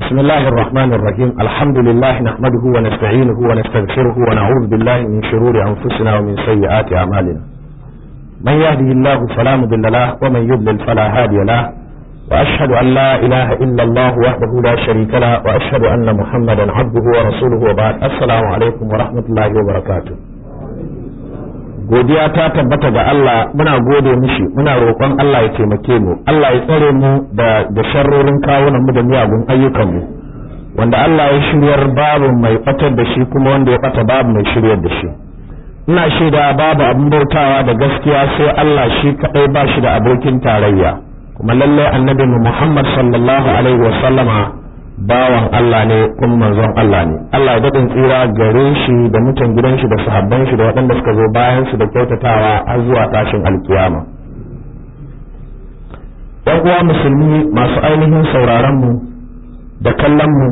بسم الله الرحمن الرحيم. الحمد لله نحمده ونستعينه ونستغفره ونعوذ بالله من شرور أنفسنا ومن سيئات أعمالنا. من يهده الله فلا مضل له ومن يضلل فلا هادي له، وأشهد أن لا إله إلا الله وحده لا شريك له، وأشهد أن محمدا عبده ورسوله، وبعد. السلام عليكم ورحمة الله وبركاته. Godiya ta tabbata ga Allah, muna gode mishi, muna roƙon Allah ya taimake mu, Allah ya tsare mu da sharrorin kawunan mu da miyagun ayyukan mu. Wanda Allah ya shiryar babu mai batar da shi, kuma wanda ya bata babu mai shiryar da shi. Ina shaida babu abin bautawa da gaskiya sai Allah shi kadai, ba shi da abokin tarayya, kuma lallai Annabi Muhammad sallallahu alaihi wa sallama bawan Allah ne kuma manzon Allah ne. Allah ya daɗin tsira gare shi da mutan gidan shi da sahabban shi da waɗanda suka zo bayan su da kyautatawa har zuwa tashin alkiyama. Ɗan uwa musulmi masu ainihin sauraron mu da kallon mu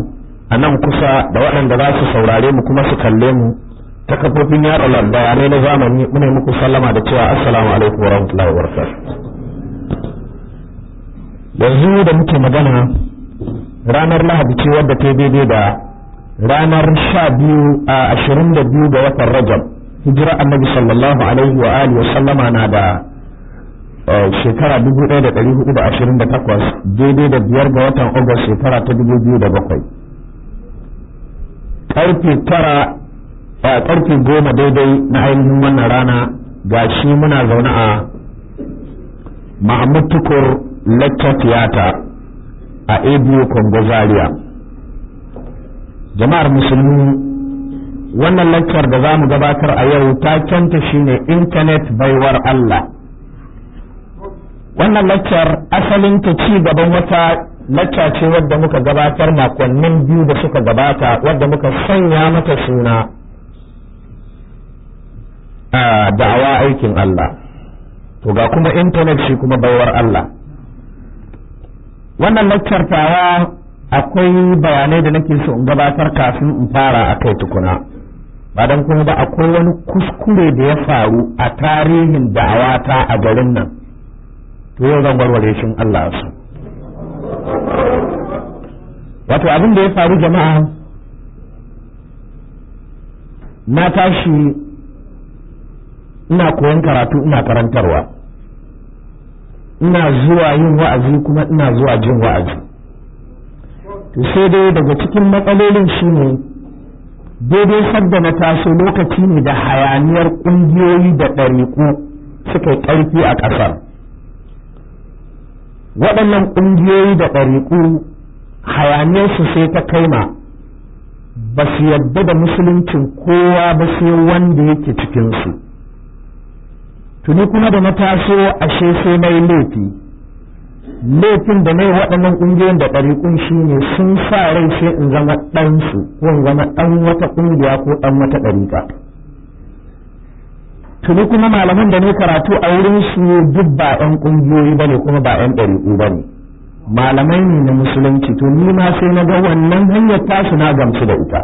a nan kusa, da waɗanda za su saurare mu kuma su kalle mu ta kafofin yaɗa bayanai na zamani, muna muku sallama da cewa assalamu alaikum wa rahmatullahi wa barakatuh. Yanzu da muke magana, ranar Lahadi ce wadda ta daidai da ranar 12 a 22 ga watan Rajab, hijira Annabi sallallahu alaihi wa alihi wa sallama na da shekara 1428, daidai da 5 ga watan Agus, shekara ta 2007. Karfe 9 a karfe 10 daidai na ainihin wannan rana, ga shi muna zaune a Mahmud Tukur Lecture Theater a ABU Congo Zaria. Jama'ar musulmi, wannan lecture da za mu gabatar a yau takenta shine "Intanet baiwar Allah". Wannan lecture asalin ta ci gaban wata lecture ce wadda muka gabatar makonnin 2 da suka gabata, wadda muka sanya mata suna a "Da'awa aikin Allah". To ga kuma intanet shi kuma baiwar Allah. Wannan lecture tawa akwai bayanai da nake so in gabatar kafin in fara a kai tukuna. Ba don kuma ba, akwai wani kuskure da ya faru a tarihin da'awata a garin nan, to yau zan warware shi Allah su. Wato abin da ya faru, jama'a, na tashi ina koyon karatu, ina karantarwa, ina zuwa yin wa'azi, kuma ina zuwa jin wa'azi. To sai dai daga cikin matsalolin shine, daidai sadda na taso lokaci ne da hayaniyar ƙungiyoyi da ɗariƙu suka yi ƙarfi a ƙasar. Waɗannan ƙungiyoyi da ɗariƙu, hayaniyarsu sai ta kaima ba su yadda da musuluncin kowa ba sai wanda yake cikinsu. Tuni kuma da na taso, ashe sai na yi laifi. Laifin da na yi waɗannan ƙungiyoyin da ɗariƙun shine sun sa rai sai in zama ɗansu ko in zama ɗan wata ƙungiya ko ɗan wata ɗariƙa. Tuni kuma malaman da ne karatu a wurin su duk ba 'yan ƙungiyoyi ba ne kuma ba 'yan ɗariƙu ba ne, malamai ne na musulunci. To ni ma sai na ga wannan hanyar tasu na gamsu da ita.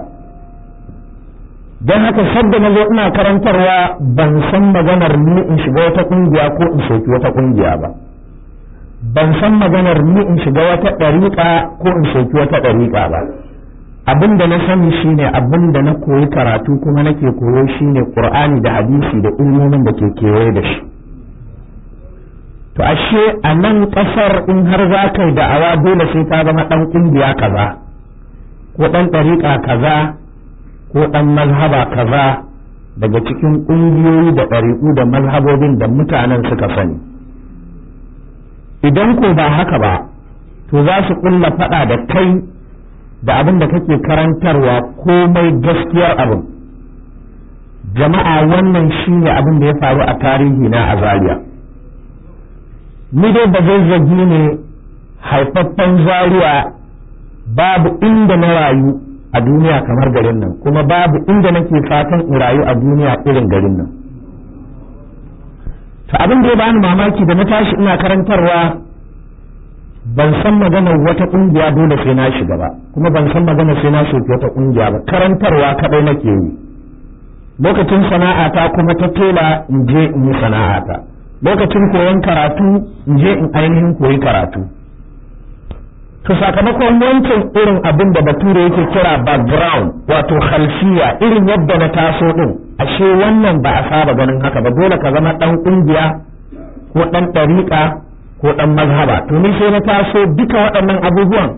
Don haka sadda na zo ina karantarwa, ban san maganar ni in shiga wata ƙungiya ko in soki wata ƙungiya ba, ban san maganar ni in shiga wata ɗariƙa ko in soki wata ɗariƙa ba. Abin da na sani shine abin da na koyi karatu kuma nake koyo, shine Qur'ani da hadisi da ilmomin da ke kewaye da shi. To ashe a nan ƙasar in har za ka yi da'awa, dole sai ka zama ɗan ƙungiya kaza ko ɗan ɗariƙa kaza ko ɗan mazhaba kaza daga cikin ƙungiyoyi da ɗariƙu da mazhabobin da mutanen suka sani. Idan ko ba haka ba, to za su ƙulla faɗa da kai da abin da kake karantarwa, komai gaskiyar abin. Jama'a, wannan shine abin da ya faru a tarihi na a Zaria. Ni dai ba Zazzagi ne, haifaffen Zaria. Babu inda na rayu a duniya kamar garin nan, kuma babu inda nake fatan in rayu a duniya irin garin nan. To abin da ya bani mamaki, da na tashi ina karantarwa, ban san maganar wata kungiya dole sai na shiga ba, kuma ban san maganar sai na soki wata kungiya ba. Karantarwa kadai nake yi. Lokacin sana'ata kuma ta tela, in je in yi sana'ata. Lokacin koyon karatu, in je in ainihin koyi karatu. To sakamakon wancan irin abin da Bature yake kira background, wato khalfiya, irin yadda na taso din, ashe wannan ba a saba ganin haka ba. Dole ka zama dan kungiya ko dan ɗariƙa ko dan mazhaba. To ni sai na taso duka waɗannan abubuwan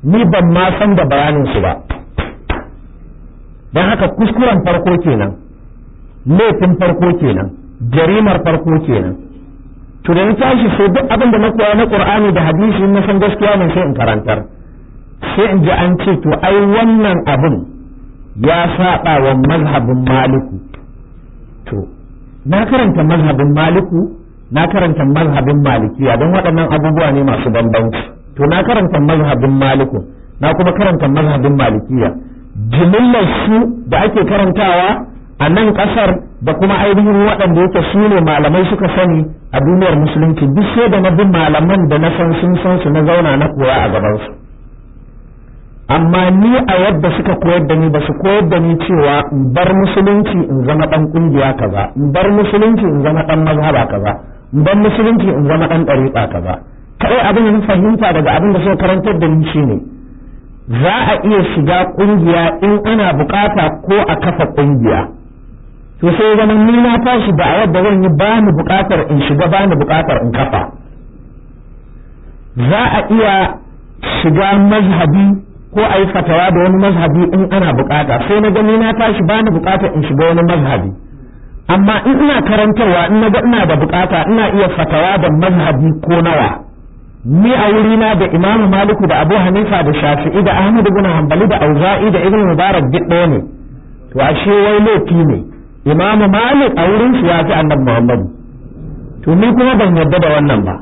ni ban ma san da bayanin su ba. Don haka kuskuren farko kenan, laifin farko kenan, jarimar farko kenan. To da na tashi sai duk abin da na koya na Qur'ani da hadisi na san gaskiya ne, sai in karantar. Sai in ji an ce to ai wannan abin ya saba wa mazhabin Maliku. To na karanta mazhabin Maliku, na karanta mazhabin Malikiya, don waɗannan abubuwa ne masu bambanci. To na karanta mazhabin Maliku, na kuma karanta mazhabin Malikiya, jimillar su da ake karantawa a nan kasar da kuma ainihin waɗanda yake su ne malamai suka sani a duniyar musulunci, duk sai da na bi malaman da na san sun san su, na zauna na koya a gaban su. Amma ni a yadda suka koyar da ni, ba su koyar da ni cewa in bar musulunci in zama ɗan ƙungiya kaza, in bar musulunci in zama ɗan mazhaba kaza, in bar musulunci in zama ɗan ɗariƙa kaza. Kaɗai abin da fahimta daga abin da suka karantar da ni shine za a iya shiga ƙungiya in ana buƙata ko a kafa ƙungiya. To sai zama ni na tashi da a yadda zan yi, ba ni buƙatar in shiga, ba ni buƙatar in kafa. Za a iya shiga mazhabi ko a yi fatawa da wani mazhabi in ana buƙata. Sai na gani na tashi ba ni buƙatar in shiga wani mazhabi, amma in ina karantarwa in na ga ina da buƙata ina iya fatawa da mazhabi ko nawa. Ni a wurina da Imamu Maliku da Abu Hanifa da Shafi'i da Ahmad ibn Hanbali da Auza'i da Ibn Mubarak duk ɗaya ne. To ashe wai laifi ne, Imamu Malik a wurin su ya fi Annabi Muhammad. To ni kuma ban yarda da wannan ba.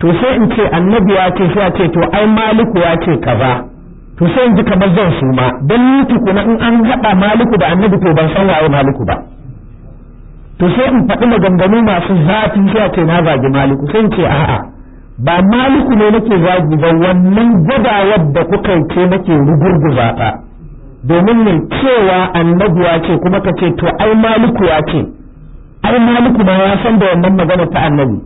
To sai in ce Annabi ya ce, sai a ce to ai Maliku ya ce kaza. To sai in ji kamar zan suma, dan ni tukuna in an haɗa Maliku da Annabi to ban san waye Maliku ba. To sai in faɗi maganganu masu zafi, sai a ce na zagi Maliku. Sai in ce a'a, ba Maliku ne nake zagi ba, wannan gwadawar da kuka ce nake rugurguza ta. Domin ne cewa Annabi ya ce kuma ka ce to ai Maliku ya ce, ai Maliku ma ya san da wannan magana ta Annabi.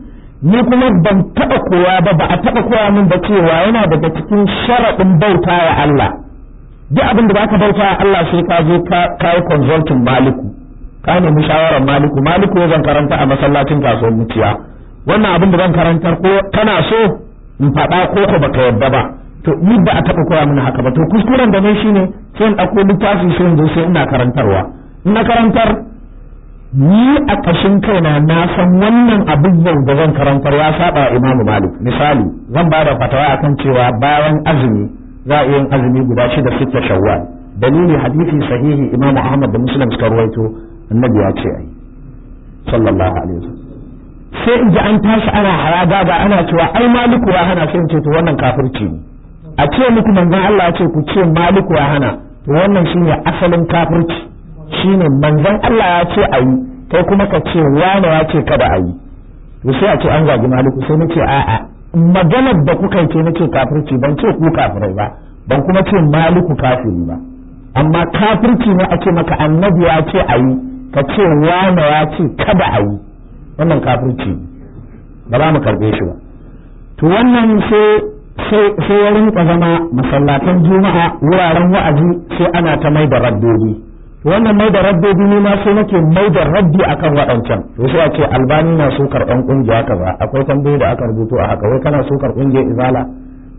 Ni kuma ban taɓa koya ba, ba a taɓa koya min ba cewa yana daga cikin sharaɗin bauta wa Allah, duk abin da baka bauta wa Allah sai ka zo ka yi consulting Maliku, ka nemi shawarar Maliku. Maliku ya zan karanta a masallacin kasuwar Muciya, wannan abin da zan karantar ko kana so in faɗa ko ko baka yarda ba. To ni ba a taɓa koya mana haka ba. To kuskuren da ne shine sai in ɗauko littafi sai in zo sai ina karantarwa. In na karantar ni a ƙashin kaina na san wannan abin yau da zan karantar ya saba Imamu Malik. Misali, zan ba da fatawa akan cewa bayan azumi za a iya yin azumi guda 6 6 Shawwal. Dalili hadisi sahihi Imamu Ahmad da Muslim suka ruwaito, Annabi ya ce ai sallallahu alaihi wasallam. Sai in ji an tashi ana haraga ga ana cewa ai Maliku ya hana. Sai in ce to wannan kafirci ne. A ce muku manzon Allah ya ce ku ce Maliku ya hana, to wannan shine asalin kafirci. Shine manzon Allah ya ce ayi, kai kuma ka ce wane ya ce kada ayi. To sai a ce an zagi Maliku. Sai nace a'a, maganar da kuka ce nace kafirci, ban ce ku kafirai ba, ban kuma ce Maliku kafiri ba. Amma kafirci ne a ce maka Annabi ya ce ayi, ka ce wane ya ce kada ayi, wannan kafirci ba za mu karbe shi ba. To wannan sai ya rinka zama masallatan juma'a, wuraren wa'azi, sai ana ta mai da raddodi. Wannan mai da raddodi ne ma sai nake mai da raddi akan waɗancan. To sai a ce Albani na sukar ɗan ƙungiya kaza. Akwai tambayoyi da aka rubuto a haka, wai kana sukar ƙungiyar Izala?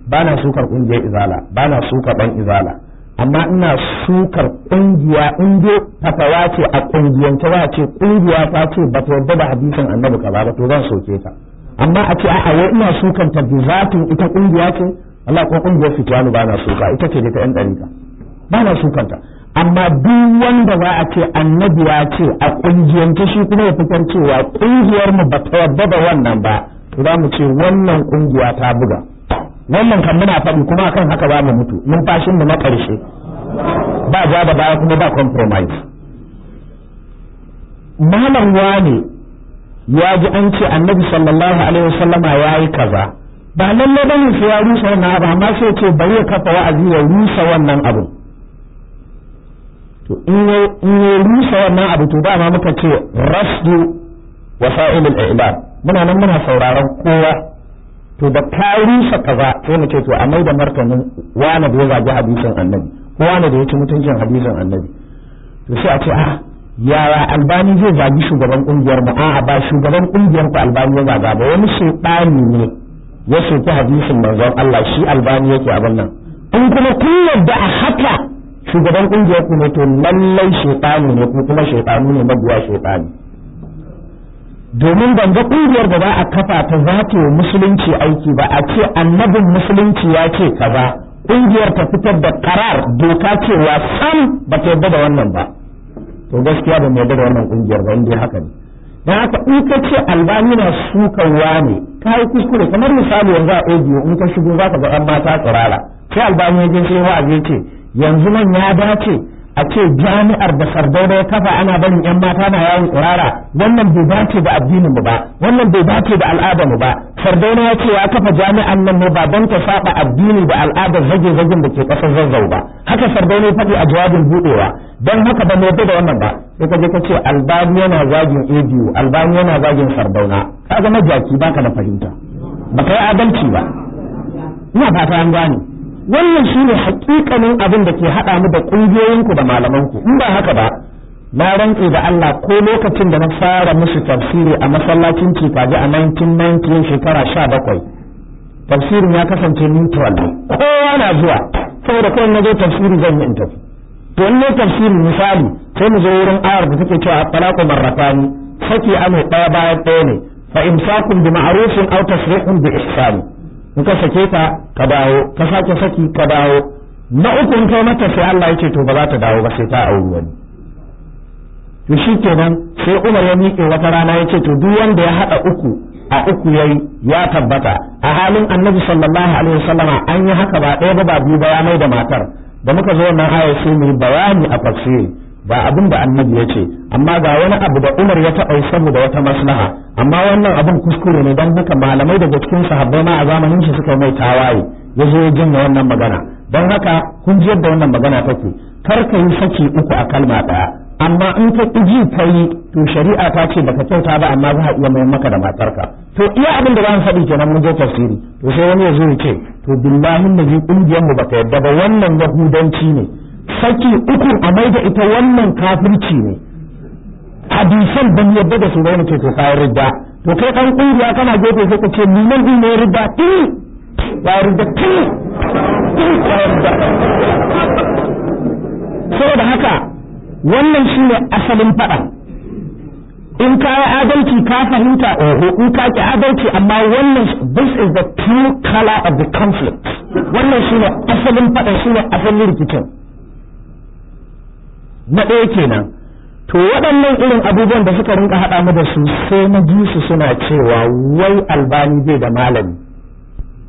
Ba na sukar ƙungiyar Izala, ba na sukar ɗan Izala, amma ina sukar ƙungiya in dai fatawa ce a ƙungiyance za a ce ƙungiya ta ce ba ta yarda da hadisin Annabi kaza ba, to zan soke ta. Amma a ce a'a, wai ina sukan ta bizatin ita ƙungiya ce, Allah ko ƙungiyar Fitiyanu ba na suka, ita ce ta yan ɗarika, ba na sukanta. Amma duk wanda za a ce Annabi ya ce a ƙungiyance, shi kuma ya fitar cewa ƙungiyar mu ba ta yarda da wannan ba, to za mu ce wannan ƙungiya ta buga. Wannan kan muna faɗi kuma akan haka za mu mutu, numfashin mu na ƙarshe ba ja da baya kuma ba compromise. Malam wane ya ji an ce Annabi sallallahu alaihi wasallama ya yi kaza, ba lalle bane sai ya rusa wannan abu, amma sai ce bari ya kafa wa'azi ya rusa wannan abu. To in ya rusa wannan abu, to dama muka ce rasdu wasa'ilul i'lam, muna nan muna sauraron kowa. To da ka rusa kaza, sai mu ce to a mai da martanin wane da ya zagi hadisin Annabi ko wane da ya ci mutuncin hadisin Annabi. To sai a ce, ah, yaya Albani zai zagi shugaban kungiyar mu? A'a, ba shugaban kungiyar ku Albani ya zaga ba, wani shaytani ne ya soki hadisin manzon Allah, shi Albani yake abin nan. In kuma kun yarda a haka shugaban kungiyar ku ne, to lallai shaytani ne, ko kuma shaytanu ne mabiya shaytani, domin ban ga kungiyar da za a kafa ta za ta yi musulunci aiki ba, a ce annabin musulunci ya ce kaza, kungiyar ta fitar da karar doka cewa sam ba ta yarda da wannan ba. To gaskiya ba mu yarda da wannan kungiyar ba inda haka ne. Dan haka in ka ce Albani na sukan wane, ka yi kuskure. Kamar misali, yanzu a audio in ka shigo za ka ga 'yan mata tsirara, sai Albani ya je sai wa'azi ya ce yanzu nan ya dace a ce jami'ar da Sardauna ya kafa ana barin 'yan mata na yawon tsirara, wannan bai dace da addinin mu ba, wannan bai dace da al'adar mu ba. Sardauna ya ce ya kafa jami'an nan ne ba don ta saba addini da al'adar zage-zagen da ke kasar Zazzau ba, haka Sardauna ya faɗi a jawabin buɗewa, don haka ba mu yarda da wannan ba. Sai ka je ka ce Albani yana zagin ABU, Albani yana zagin Sardauna, ka zama jaki, baka da fahimta, ba ka yi adalci ba. Ina fata an gane. Wannan shine hakikanin abin da ke haɗa mu da ƙungiyoyinku da malamanku. In ba haka ba, na rantse da Allah, ko lokacin da na fara musu tafsiri a masallacin Cikaji a 1990, shekara 17, tafsirin ya kasance neutral ne, kowa na zuwa, saboda kawai na zo tafsiri zan yi in tafi. To in ne tafsiri, misali, sai mu zo wurin ayar da take cewa الطلاق مرتان, saki ame ɗaya bayan ɗaya ne, فإمساك بمعروف أو تسريح بإحسان. In ka sake ta, ka dawo, ka sake saki, ka dawo, na uku in kai mata, sai Allah ya ce to ba za ta dawo ba sai ta auri wani. To shi kenan, sai Umar ya miƙe wata rana ya ce to duk wanda ya haɗa uku a uku yayi ya tabbata, a halin Annabi sallallahu alaihi wasallama an yi haka ba ɗaya ba ba biyu ba, ya mai da matar. Da muka zo wannan aya, sai mu yi bayani a tafsiri ba abin da Annabi ya ce, amma ga wani abu da Umar ya taɓa saboda wata maslaha, amma wannan abin kuskure ne, don haka malamai daga cikin sahabbai ma a zamanin shi suka mai tawaye, ya zo ya janye wannan magana. Don haka kun ji yadda wannan magana take: kar ka yi saki uku a kalma ɗaya, amma in ka ƙi ji ka yi, to shari'a ta ce baka kyauta ba, amma za a iya mayar maka da matarka. To iya abin da za mu faɗi kenan mun je tafsiri. To sai wani ya zo ya ce to billahi nazi kungiyar mu bata yadda ba, wannan yahudanci ne, saki uku a mai da ita, wannan kafirci ne, hadisan ban yadda da su ba. Ce to kayan ridda. To kai dan kungiya kana gefe sai ka ce liman din ne ridda, tun ya ridda, tun ya ridda. Saboda haka wannan shine asalin faɗa. In ka yi adalci ka fahimta, oho, in ka ki adalci, amma wannan, this is the true color of the conflict. Wannan shine asalin faɗa, shine asalin rikicin. Na ɗaya kenan. To waɗannan irin abubuwan da suka rinka haɗa mu da su, sai na ji su suna cewa wai Albani bai da malami,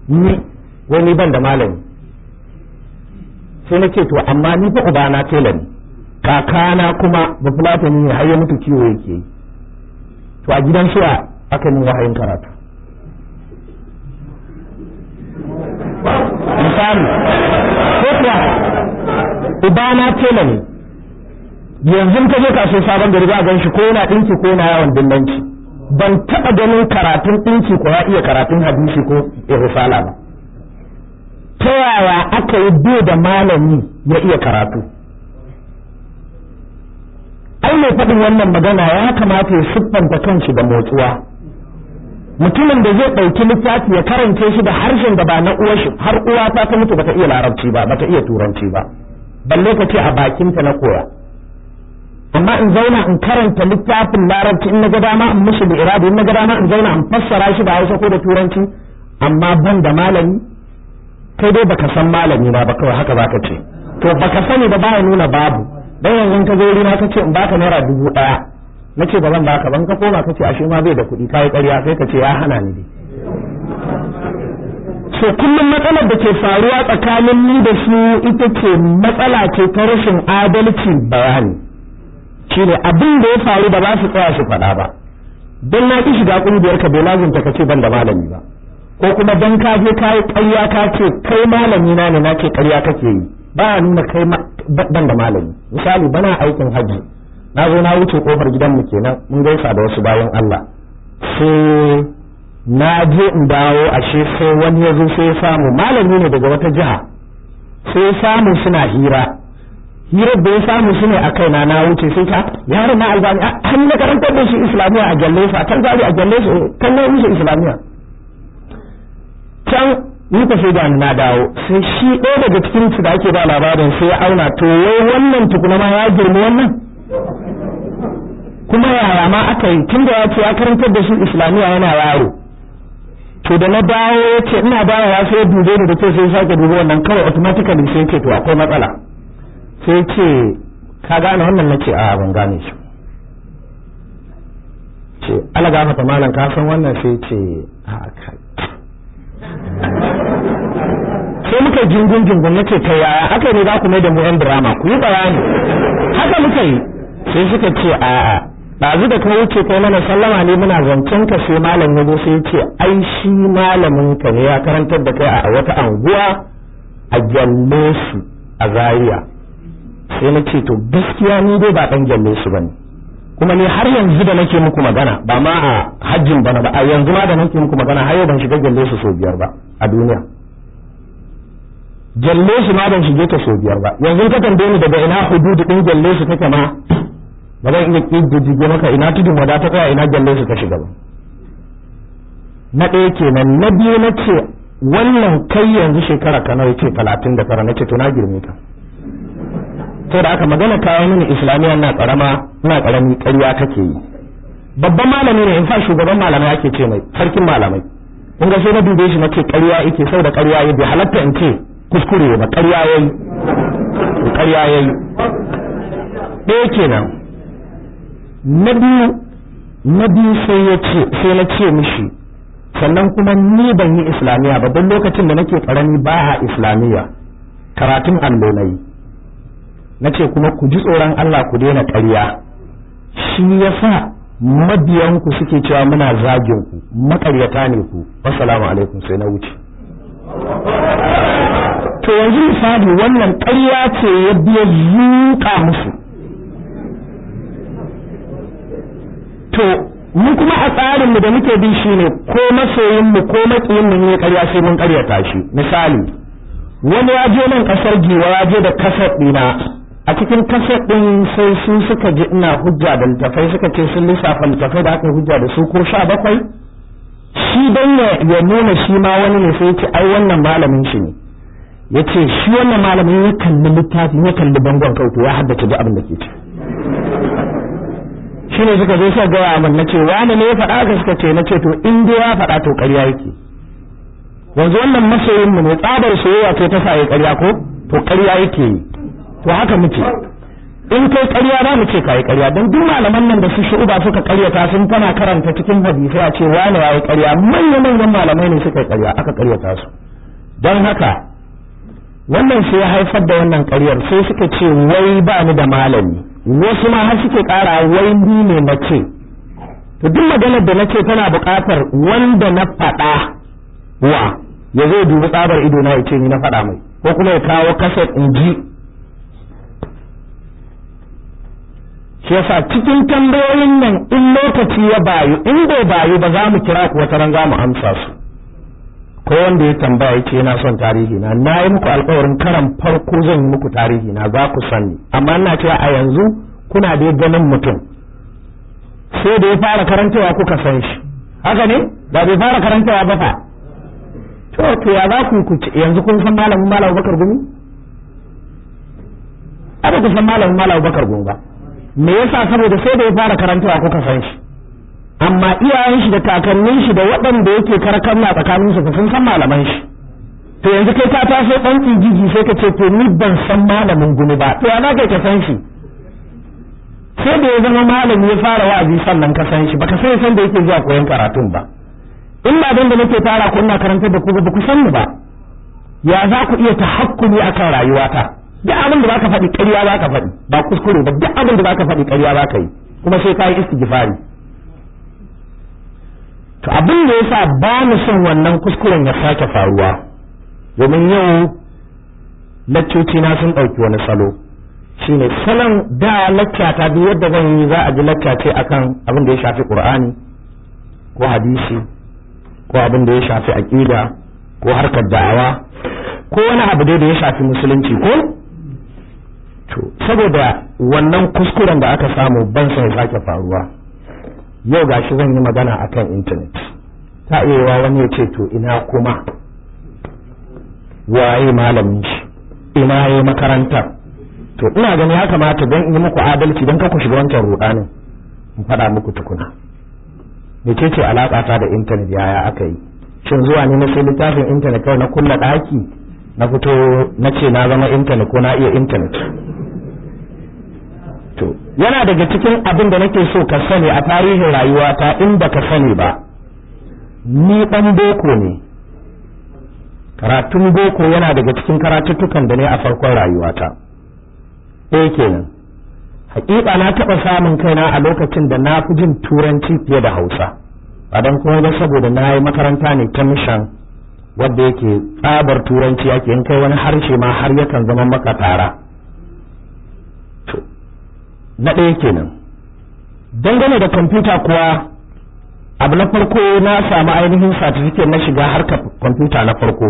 ni wai ni ban da malami. Sai na ce to amma ni fa ubana tela ne, kakana kuma ba fulatani ne, har ya mutu kiwo yake yi. To a gidan suwa aka yi wahayin karatu, misali? Ko kuwa ubana tela ne, yanzu ka je kasuwar Sabon Gari za a gan shi, ko yana ɗinki ko yana yawon dillanci. Ban taɓa ganin karatun ɗinki ko ya iya karatun hadisi ko risala ba. Ta yaya aka yi bai da malami ya iya karatu? Ai mai faɗin wannan magana ya kamata ya siffanta kanshi da motsuwa. Mutumin da zai ɗauki littafi ya karance shi da harshen da ba na uwar shi, har uwa ta ta mutu bata iya larabci ba, bata iya turanci ba, balle ka ce a bakinta na koya. Amma in zauna in karanta littafin larabci, in na ga dama in mushi da irabi, in na ga dama in zauna in fassara shi da Hausa ko da turanci, amma ban da malami. Kai dai baka san malami ba kawai haka zaka ce. To baka sani ba baya nuna babu. Dan yanzu ka zo wurina ka ce in baka ₦1000, na ce ba zan baka ban, ka koma ka ce ashe ma bai da kuɗi, kayi ƙarya, sai ka ce ya hana ni dai. So kullum matsalar da ke faruwa tsakanin ni da su ita ce matsala ce ta rashin adalci. Bayani shine abin da ya faru da ba su tsaya su faɗa ba. Don na ki shiga ƙungiyar ka bai lazimta ka ce ban da malami ba, ko kuma don ka je ka yi ƙarya ka ce kai malami na ne, na ce ƙarya kake yi, ba nuna kai ban da malami. Misali, bana aikin hajji, na zo na wuce kofar gidanmu kenan, mun gaisa da wasu bayan Allah, sai Na je in dawo, ashe sai wani ya zo sai ya samu malami ne daga wata jiha, sai ya samu suna hira. Hirar da ya samu su ne a kaina, na wuce sai ta yaron na Albani an na karantar da shi Islamiyya a gyalle su, a kan zari a gyalle su, kan na musu Islamiyya can. Ni ka sai da na dawo, sai shi ɗaya daga cikin su da ake ba labarin sai ya auna, to wai wannan tukuna ma ya girmi wannan, kuma yaya ma aka yi, tunda ya ce ya karantar da shi Islamiyya yana yaro. To da na dawo, ya ce ina dawowa sai ya dube ni da ce, sai sake dube wannan, kawai automatically sai ce to akwai matsala. Sai ce, "Ka gane wannan?" Na ce, "A, ban gane shi." Ce, "Ala gafata malam, ka san wannan?" Sai ce, "A kai." Sai muka jingun jingun. Na ce, "Kai, yaya haka ne za ku mai da mu yan drama? Ku yi bayani." Haka muka yi. Sai suka ce, "A'a, ɗazu da ka wuce kai mana sallama ne, muna zancen ka, sai malam ya zo sai ya ce ai shi malamin ka ne, ya karantar da kai a wata anguwa a gyalle su a Zaria." Sai na ce, "To gaskiya ni dai ba ɗan gyalle su bane, kuma ni har yanzu da nake muku magana, ba ma a hajjin bana ba, a yanzu ma da nake muku magana, har yau ban shiga gyalle su sau 5 ba a duniya. Gyalle su ma ban shige ta sau 5 ba. Yanzu ka tambaye ni daga ina hududu din gyalle su take ma, ba zan iya ƙididdige maka ina Tudun Wada ta tsaya, ina gyalle su ta shiga ba." Na ɗaya kenan. Na biyu, na ce, "Wannan kai yanzu shekara ka nawa?" Ce, "39." Na ce, "To na girme ka. To da aka magana kawo mini Islamiyya na karama, ina karami, ƙarya kake yi." Babban malami ne, in fa shugaban malamai ake ce mai, sarkin malamai. In ga sai na dube shi, na ce ƙarya yake, saboda ƙarya yayi. Bai halatta in ce kuskure ba, ƙarya yayi, to ƙarya yayi. Ɗaya kenan. Na biyu, sai ya ce, sai na ce mishi, sannan kuma ni ban yi Islamiyya ba, don lokacin da nake karami ba a Islamiyya, karatun allo na yi. Na ce kuma ku ji tsoron Allah, ku daina ƙarya. Shi yasa mabiyanku suke cewa muna zagin ku, maƙaryata ne ku. Assalamu alaikum, sai na wuce. To yanzu misali wannan ƙarya ce ya biya zuƙa musu. To mu kuma a tsarinmu da muke bi shine, ko masoyinmu ko maƙiyinmu ne ƙarya, sai mun ƙaryata shi. Misali, wani ya je nan ƙasar Giwa, ya je da kaset ɗina. A cikin kaset ɗin sai su suka ji ina hujja da littafai, suka ce sun lissafa littafai da aka hujja da su ko 17. Shi dan ya nuna shi ma wani ne, sai ya ce ai wannan malamin shi ne. Ya ce shi wannan malamin ya kalli littafin, ya kalli bangon kauto, ya haddace duk abin da ke ci. Shi ne suka zo suka gaya min. Na ce, "Wani ne ya faɗa ka?" Suka ce. Na ce, "To in dai ya faɗa, to ƙarya yake." Yanzu wannan masoyin mu ne, tsabar soyayya ce ta sa ya ƙarya ko? To ƙarya yake yi. To haka muke, in kai ƙarya ba mu ce kai ƙarya, don duk malaman nan da su Shu'uba suka ƙaryata sun tana karanta cikin hadisi a ce wani yayi ƙarya, manyan manyan malamai ne suka yi ƙarya aka ƙaryata su. Don haka wannan sai ya haifar da wannan ƙaryar. Sai suka ce wai ba ni da malami, wasu ma har suke ƙara wai ni ne na ce. To duk maganar da na ce tana buƙatar wanda na faɗa wa ya zo dubi tsabar ido na ya ce ni na faɗa mai, ko kuma ya kawo kaset in ji. Shi yasa cikin tambayoyin nan, in lokaci ya bayu, in bai bayu ba, za mu kira ku wata ran, za mu amsa su. Ko wanda ya tambaya yace yana son tarihi na, na yi muku alƙawarin karan farko zan yi muku tarihi na, za ku sani. Amma ina cewa a yanzu kuna dai ganin mutum, sai da ya fara karantawa kuka san shi. Haka ne? Ba bai fara karantawa ba fa, to ya za ku yanzu kun san malamin Malam Bakar Gumi? Ba ku san malamin Malam Bakar Gumi ba. Me yasa? Saboda sai da ya fara karantawa kuka san shi. Amma iyayen shi da kakannin shi da waɗanda yake karkanna tsakanin su sun san malaman shi. To yanzu kai ka taso ɗan tsigigi, sai ka ce to ni ban san malamin Gumi ba. To ya kai ka san shi? Sai da ya zama malami ya fara wa'azi sannan ka san shi. Baka sai san da yake zuwa koyon karatun ba. In ba dan da nake tara ku ina karantar da ku ba, ku san ni ba, ya za ku iya tahakkumi akan rayuwata? Duk abin da zaka faɗi ƙarya zaka faɗi, ba kuskure ba. Duk abin da zaka faɗi ƙarya zaka yi, kuma sai ka yi istighfari. To abin da yasa ba mu son wannan kuskuren ya sake faruwa, domin yau laccoci na sun ɗauki wani salo, shine salon da lacca ta duk yadda zan yi, za a ji lacca ce akan abin da ya shafi Qur'ani ko hadisi. ko abin da ya shafi aƙida ko harkar da'awa ko wani abu dai da ya shafi musulunci ko. To saboda wannan kuskuren da aka samu ban son ya sake faruwa, yau gashi zan yi magana akan intanet. Ta iya wani ya ce to ina kuma waye malamin shi, ina yi makarantar? To ina gani ya kamata don in yi muku adalci, don ku shiga wancan rudanin, in faɗa muku tukuna mecece alaƙa ta da intanet, yaya aka yi, shin zuwa ne na sai littafin intanet kawai na kulla ɗaki na fito na ce na zama intanet ko na iya intanet? To yana daga cikin abin da nake so ka sani a tarihin rayuwata in baka sani ba, ni ɗan boko ne. Karatun boko yana daga cikin karatuttukan da ne a farkon rayuwata. Ɗaya kenan. Hakika na taɓa samun kaina a lokacin da na fi jin turanci fiye da Hausa, ba don kuma ba saboda na yi makaranta ne ta mishan wadda yake tsabar turanci yake, in kai wani harshe ma har yakan zama maka tara. To na ɗaya kenan. Dangane da kwamfuta kuwa, abu na farko na samu ainihin certificate na shiga harkar kwamfuta na farko,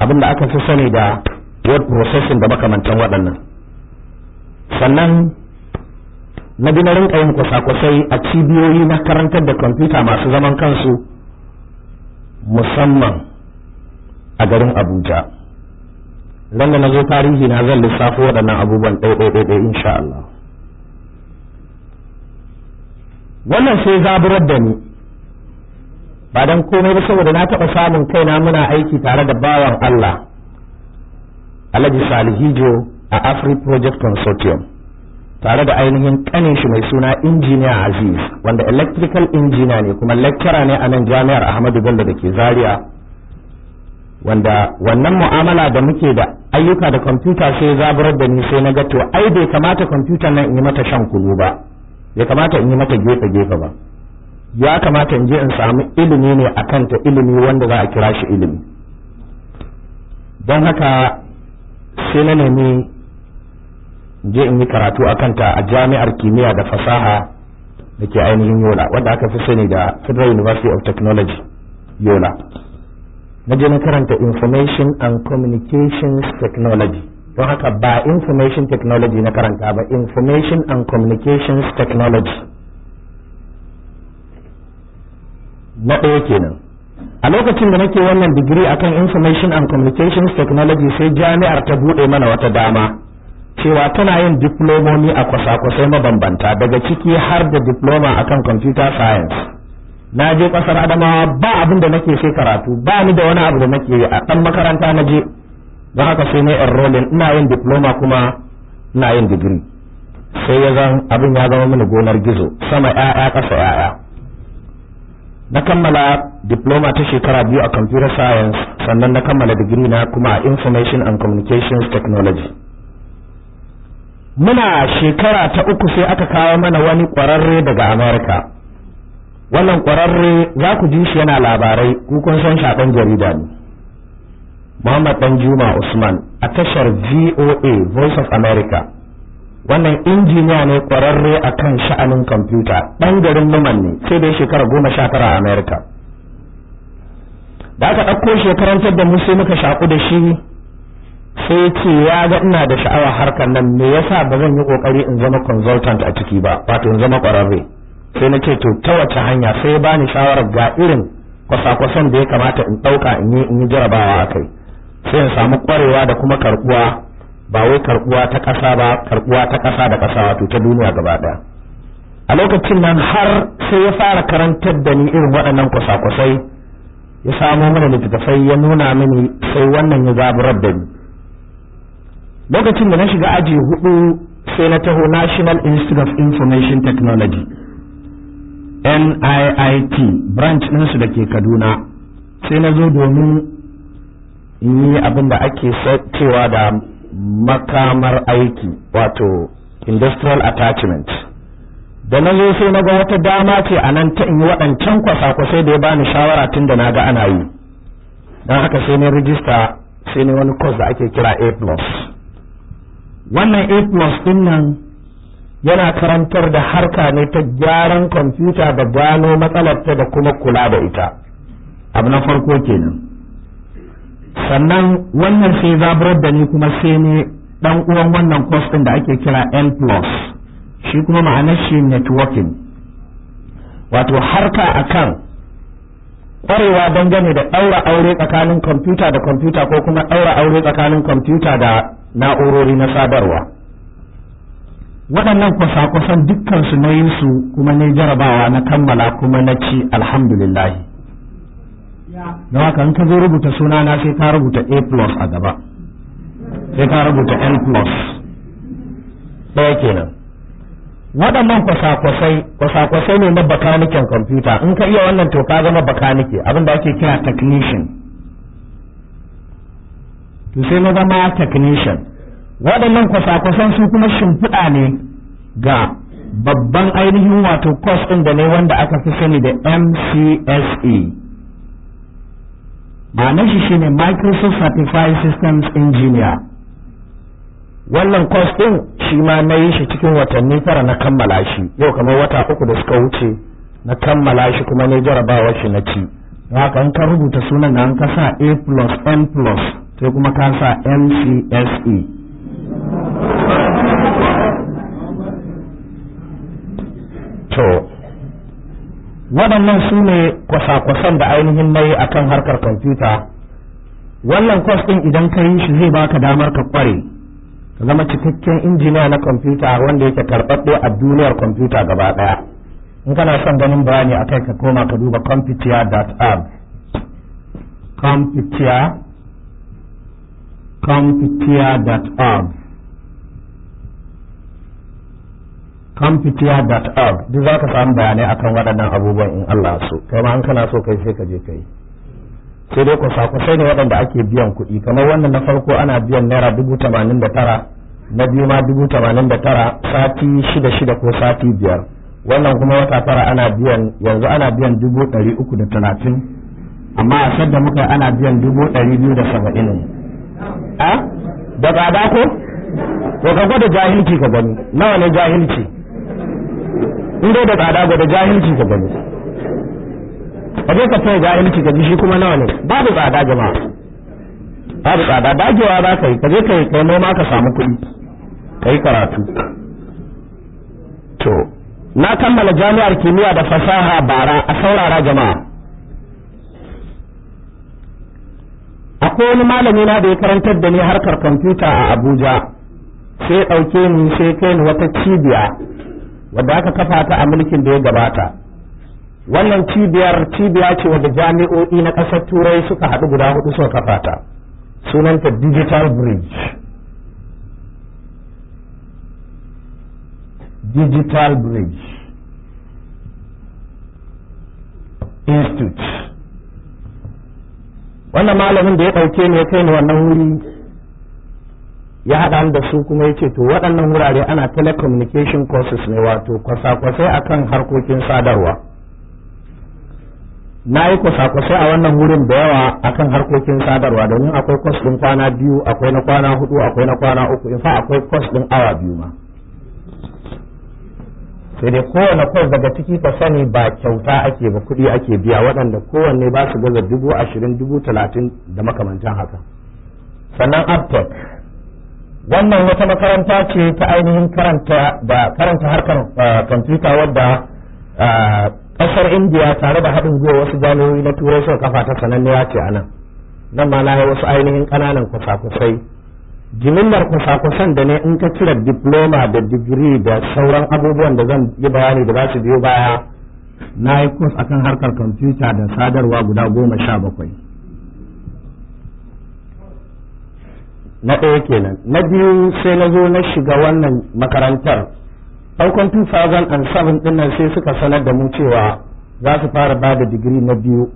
abin da aka fi sani da word processing da makamantan waɗannan. Sannan na bi na rinka yin kwasa-kwasai a cibiyoyi na karantar da kwamfuta masu zaman kansu, musamman a garin Abuja. Ran da na zo tarihi na zan lissafo waɗannan abubuwan ɗai-ɗai-ɗai insha Allah. Wannan sai zaburar da ni, ba don komai ba saboda na taɓa samun kaina muna aiki tare da bawan Allah Alhaji Salihijo a Afri Project Consortium, tare da ainihin kanin shi mai suna Injiniya Aziz, wanda electrical engineer ne kuma lecturer ne a nan Jami'ar Ahmadu Bello da ke Zaria, wanda wannan mu'amala da muke da ayyuka da kwamfuta sai zaburar da ni, sai na ga to ai bai kamata kwamfutar nan in yi mata shan kunu ba, bai kamata in yi mata gefe-gefe ba, ya kamata in je in samu ilimi ne a kanta, ilimi wanda za a kira shi ilimi. Don haka sai na nemi je in yi karatu a kanta a Jami'ar Kimiyya da Fasaha da ke ainihin Yola, wanda aka fi sani da Federal University of Technology Yola. Na je na karanta Information and Communications Technology. Don haka ba information technology na karanta ba, Information and Communications Technology. Na ɗaya kenan. A lokacin da nake wannan digiri akan Information and Communications Technology, sai jami'ar ta buɗe mana wata dama cewa tana yin diplomomi a kwasa-kwasai mabambanta, daga ciki har da diploma akan computer science. Na je ƙasar Adamawa, ba abin da nake sai karatu, ba ni da wani abu da nake yi, a ɗan makaranta na je. Don haka sai na enrolling, ina yin diploma kuma ina yin digiri. Sai ya zan abin ya zama mini gonar gizo, sama 'ya'ya ƙasa 'ya'ya. Na kammala diploma ta shekara 2 a computer science, sannan na kammala digiri na kuma a Information and Communications Technology. Muna shekara ta uku sai aka kawo mana wani ƙwararre daga America. Wannan ƙwararre za ku ji shi yana labarai, ku kun san shaɗan jarida ne, Muhammad Danjuma Usman a tashar VOA, Voice of America. Wannan injiniya ne ƙwararre a kan sha'anin kwamfuta, ɗan garin Numan ne, sai dai shekara 19 a America. Da aka ɗauko shekarantar da mu sai muka shaƙu da shi, sai ce ya ga ina da sha'awa harkar nan, me yasa ba zan yi ƙoƙari in zama consultant a ciki ba, wato in zama ƙwararre? Sai na ce to ta wace hanya? Sai ba ni shawarar ga irin kwasa-kwasan da ya kamata in ɗauka in yi jarabawa a kai, sai in samu ƙwarewa da kuma karɓuwa, ba wai karɓuwa ta ƙasa ba, karɓuwa ta ƙasa da ƙasa, wato ta duniya gaba ɗaya. A lokacin nan har sai ya fara karantar da ni irin waɗannan kwasa-kwasai, ya samo mana littattafai ya nuna mini, sai wannan ya zaburar da ni. Lokacin da na shiga aji hudu sai na taho National Institute of Information Technology, NIIT, branch ɗinsu da ke Kaduna. Sai na zo domin in yi abin da ake cewa da makamar aiki, wato industrial attachment. Da na zo sai na ga wata dama ce a nan ta in yi waɗancan kwasa-kwasai da ya bani shawara tun da na ga ana yi. Don haka sai na rijista, sai ne wani course da ake kira A plus. Wannan A plus din nan yana karantar da harka ne ta gyaran kwamfuta da gano matsalarta da kuma kula da ita. A Abu na farko kenan. Sannan wannan sai zaburar da ni kuma sai ne dan uwan wannan course din da ake kira N plus, shi kuma ma'anar shi networking, wato harka akan kwarewa dangane da ɗaura aure tsakanin kwamfuta da kwamfuta, ko kuma ɗaura aure tsakanin kwamfuta da na'urori na sadarwa. Waɗannan kwasa-kwasan dukkansu na yi su kuma ne jarabawa na kammala kuma na ci, alhamdulillah. Don haka in ka zo rubuta sunana, sai ka rubuta A plus a gaba, sai ka rubuta N plus. Ɗaya kenan. Waɗannan kwasa-kwasai, kwasa-kwasai ne na bakaniken kwamfuta. In ka iya wannan, to ka zama bakanike, abin da ake kira technician. To sai na zama technician. Waɗannan kwasa-kwasan su kuma shimfiɗa ne ga babban ainihin wato course ɗin da ne wanda aka fi sani da MCSE. Ma'anar shi shine Microsoft Certified Systems Engineer. Wannan course ɗin shi ma na yi shi cikin watanni 9 na kammala shi. Yau kamar wata 3 da suka wuce na kammala shi, kuma ne jarabawar shi na ci. Haka in ka rubuta sunan da an ka sa A plus N plus, sai kuma ka sa MCSE. To waɗannan su ne kwasa-kwasan da ainihin na yi akan harkar kwamfuta. Wannan kwas ɗin, idan ka yi shi, zai baka damar ka kware, ka zama cikakken injiniya na kwamfuta wanda yake karɓaɓɓe a duniyar kwamfuta gaba ɗaya. In kana son ganin bayani akai, ka koma ka duba computer.org, computer, computer.org, computer.org. Duk za ka samu bayanai akan waɗannan abubuwan in Allah so. Kai ma an kana so kai, sai ka je kai. Sai dai kwasa-kwasai ne waɗanda ake biyan kuɗi. Kamar wannan na farko ana biyan ₦89,000, na biyu ma 89,000, sati shida shida ko sati 5. Wannan kuma wata 9 ana biyan, yanzu ana biyan 330,000, amma a sadda muka ana biyan 270,000 ne. A da tsada ko? To ka gwada jahilci ka gani nawa ne jahilci. In dai da tsada, gwada jahilci ka gani. Ka je ka taya jahilci ka ji shi kuma nawa ne. Babu tsada jama'a, babu tsada. Dagewa za ka yi, ka je ka yi kai noma ka samu kuɗi ka yi karatu. To na kammala jami'ar kimiyya da fasaha bara. A saurara jama'a, akwai wani malami na da ya karantar da ni harkar kwamfuta a Abuja. Sai ya ɗauke ni, sai kai ni wata cibiya wadda aka kafa ta a mulkin da ya gabata. Wannan cibiyar cibiya ce wadda jami'o'i na ƙasar Turai suka haɗu guda hudu suka kafa ta. Sunanta Digital Bridge, Digital Bridge Institute. Wannan malamin da ya ɗauke ni ya kai ni wannan wuri, ya haɗa da su kuma ya ce to waɗannan wurare ana telecommunication courses ne, wato kwasa-kwasai akan harkokin sadarwa. Na yi kwasa-kwasai a wannan wurin da yawa akan harkokin sadarwa, domin akwai kwas ɗin kwana 2, akwai na kwana 4, akwai na kwana 3, in fa akwai kwas ɗin awa 2 ma. Sai dai kowane kwas daga ciki, ka sani, ba kyauta ake ba, kuɗi ake biya, waɗanda kowanne ba su gaza 20,000, 30,000 da makamantan haka. Sannan Aptech, wannan wata makaranta ce ta ainihin karanta da karanta harkar kwamfuta wadda ƙasar Indiya tare da haɗin gwiwa wasu jami'o'i na Turai suka kafa ta. Sananniya ce a nan. Nan ma na yi wasu ainihin ƙananan kwasa-kwasai. Jimillar kwasa-kwasan da ne, in ka cire diploma da digiri da sauran abubuwan da zan yi bayani da za su biyo baya, na yi course akan harkar kwamfuta da sadarwa guda 17. Na ɗaya kenan. Na biyu, sai na zo na shiga wannan makarantar farkon 2007 ɗin nan. Sai suka sanar da mu cewa za su fara ba da digiri na biyu,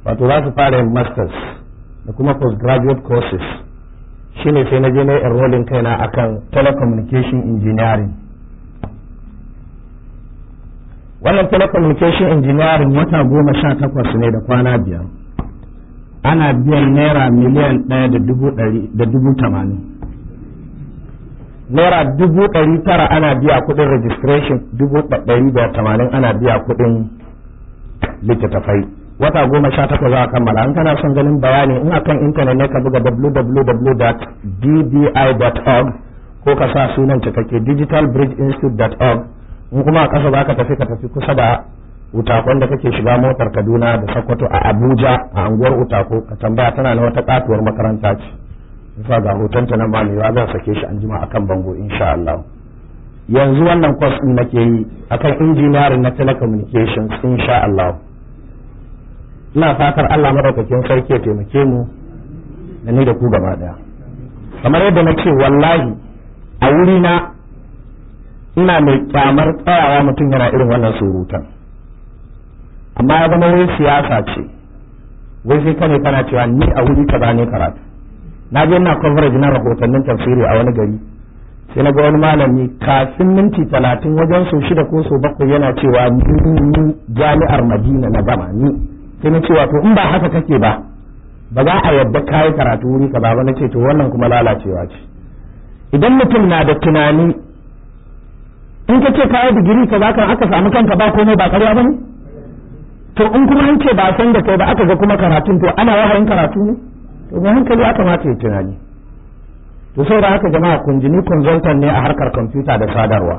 wato za su fara yin masters da kuma postgraduate courses. Shine sai na je na enrolling kaina akan telecommunication engineering. Wannan telecommunication engineering wata 18 ne da kwana 5. Ana biyan ₦1,180,000. ₦900,000 ana biya kuɗin registration, 180,000 ana biya kuɗin littattafai. Wata 18 za a kammala. In kana son ganin bayani, in akan intanet ne, ka buga www.dbi.org ko ka sa sunan cikakke digitalbridgeinstitute.org. In kuma a ƙasa za ka tafi, ka tafi kusa da Utakon da kake shiga motar Kaduna da Sokoto a Abuja, a anguwar Utako, ka tambaya, tana na wata katuwar makaranta ce. Isa ga hotonta nan ma mai zan sake shi an jima akan bango insha Allah. Yanzu wannan course din nake yi akan engineering na telecommunications insha Allah. Ina fatar Allah madaukakin sarki ya taimake mu da ni da ku gaba daya. Kamar yadda na ce, wallahi a wuri na ina mai kyamar tsayawa mutum yana irin wannan surutan, amma ya zama wai siyasa ce, wai sai kane kana cewa ni a wuri kaza ne karatu. Na je ina coverage na rahotannin tafsiri a wani gari, sai na ga wani malami kafin minti 30 wajen sau 6 ko sau 7 yana cewa ni jami'ar Madina na gama ni. Sai na cewa to in ba haka kake ba, ba za a yadda kayi karatu wuri kaza ba. Na ce to wannan kuma lalacewa ce. Idan mutum na da tunani, in ka ce kayi digiri kaza kan aka samu kanka ba komai, ba karya ba ne. To in kuma an ce ba san da kai ba, aka ga kuma karatun, to ana wahayin karatu ne. To mai hankali ya kamata ya tunani. To saboda haka jama'a, kun ji, ni consultant ne a harkar kwamfuta da sadarwa,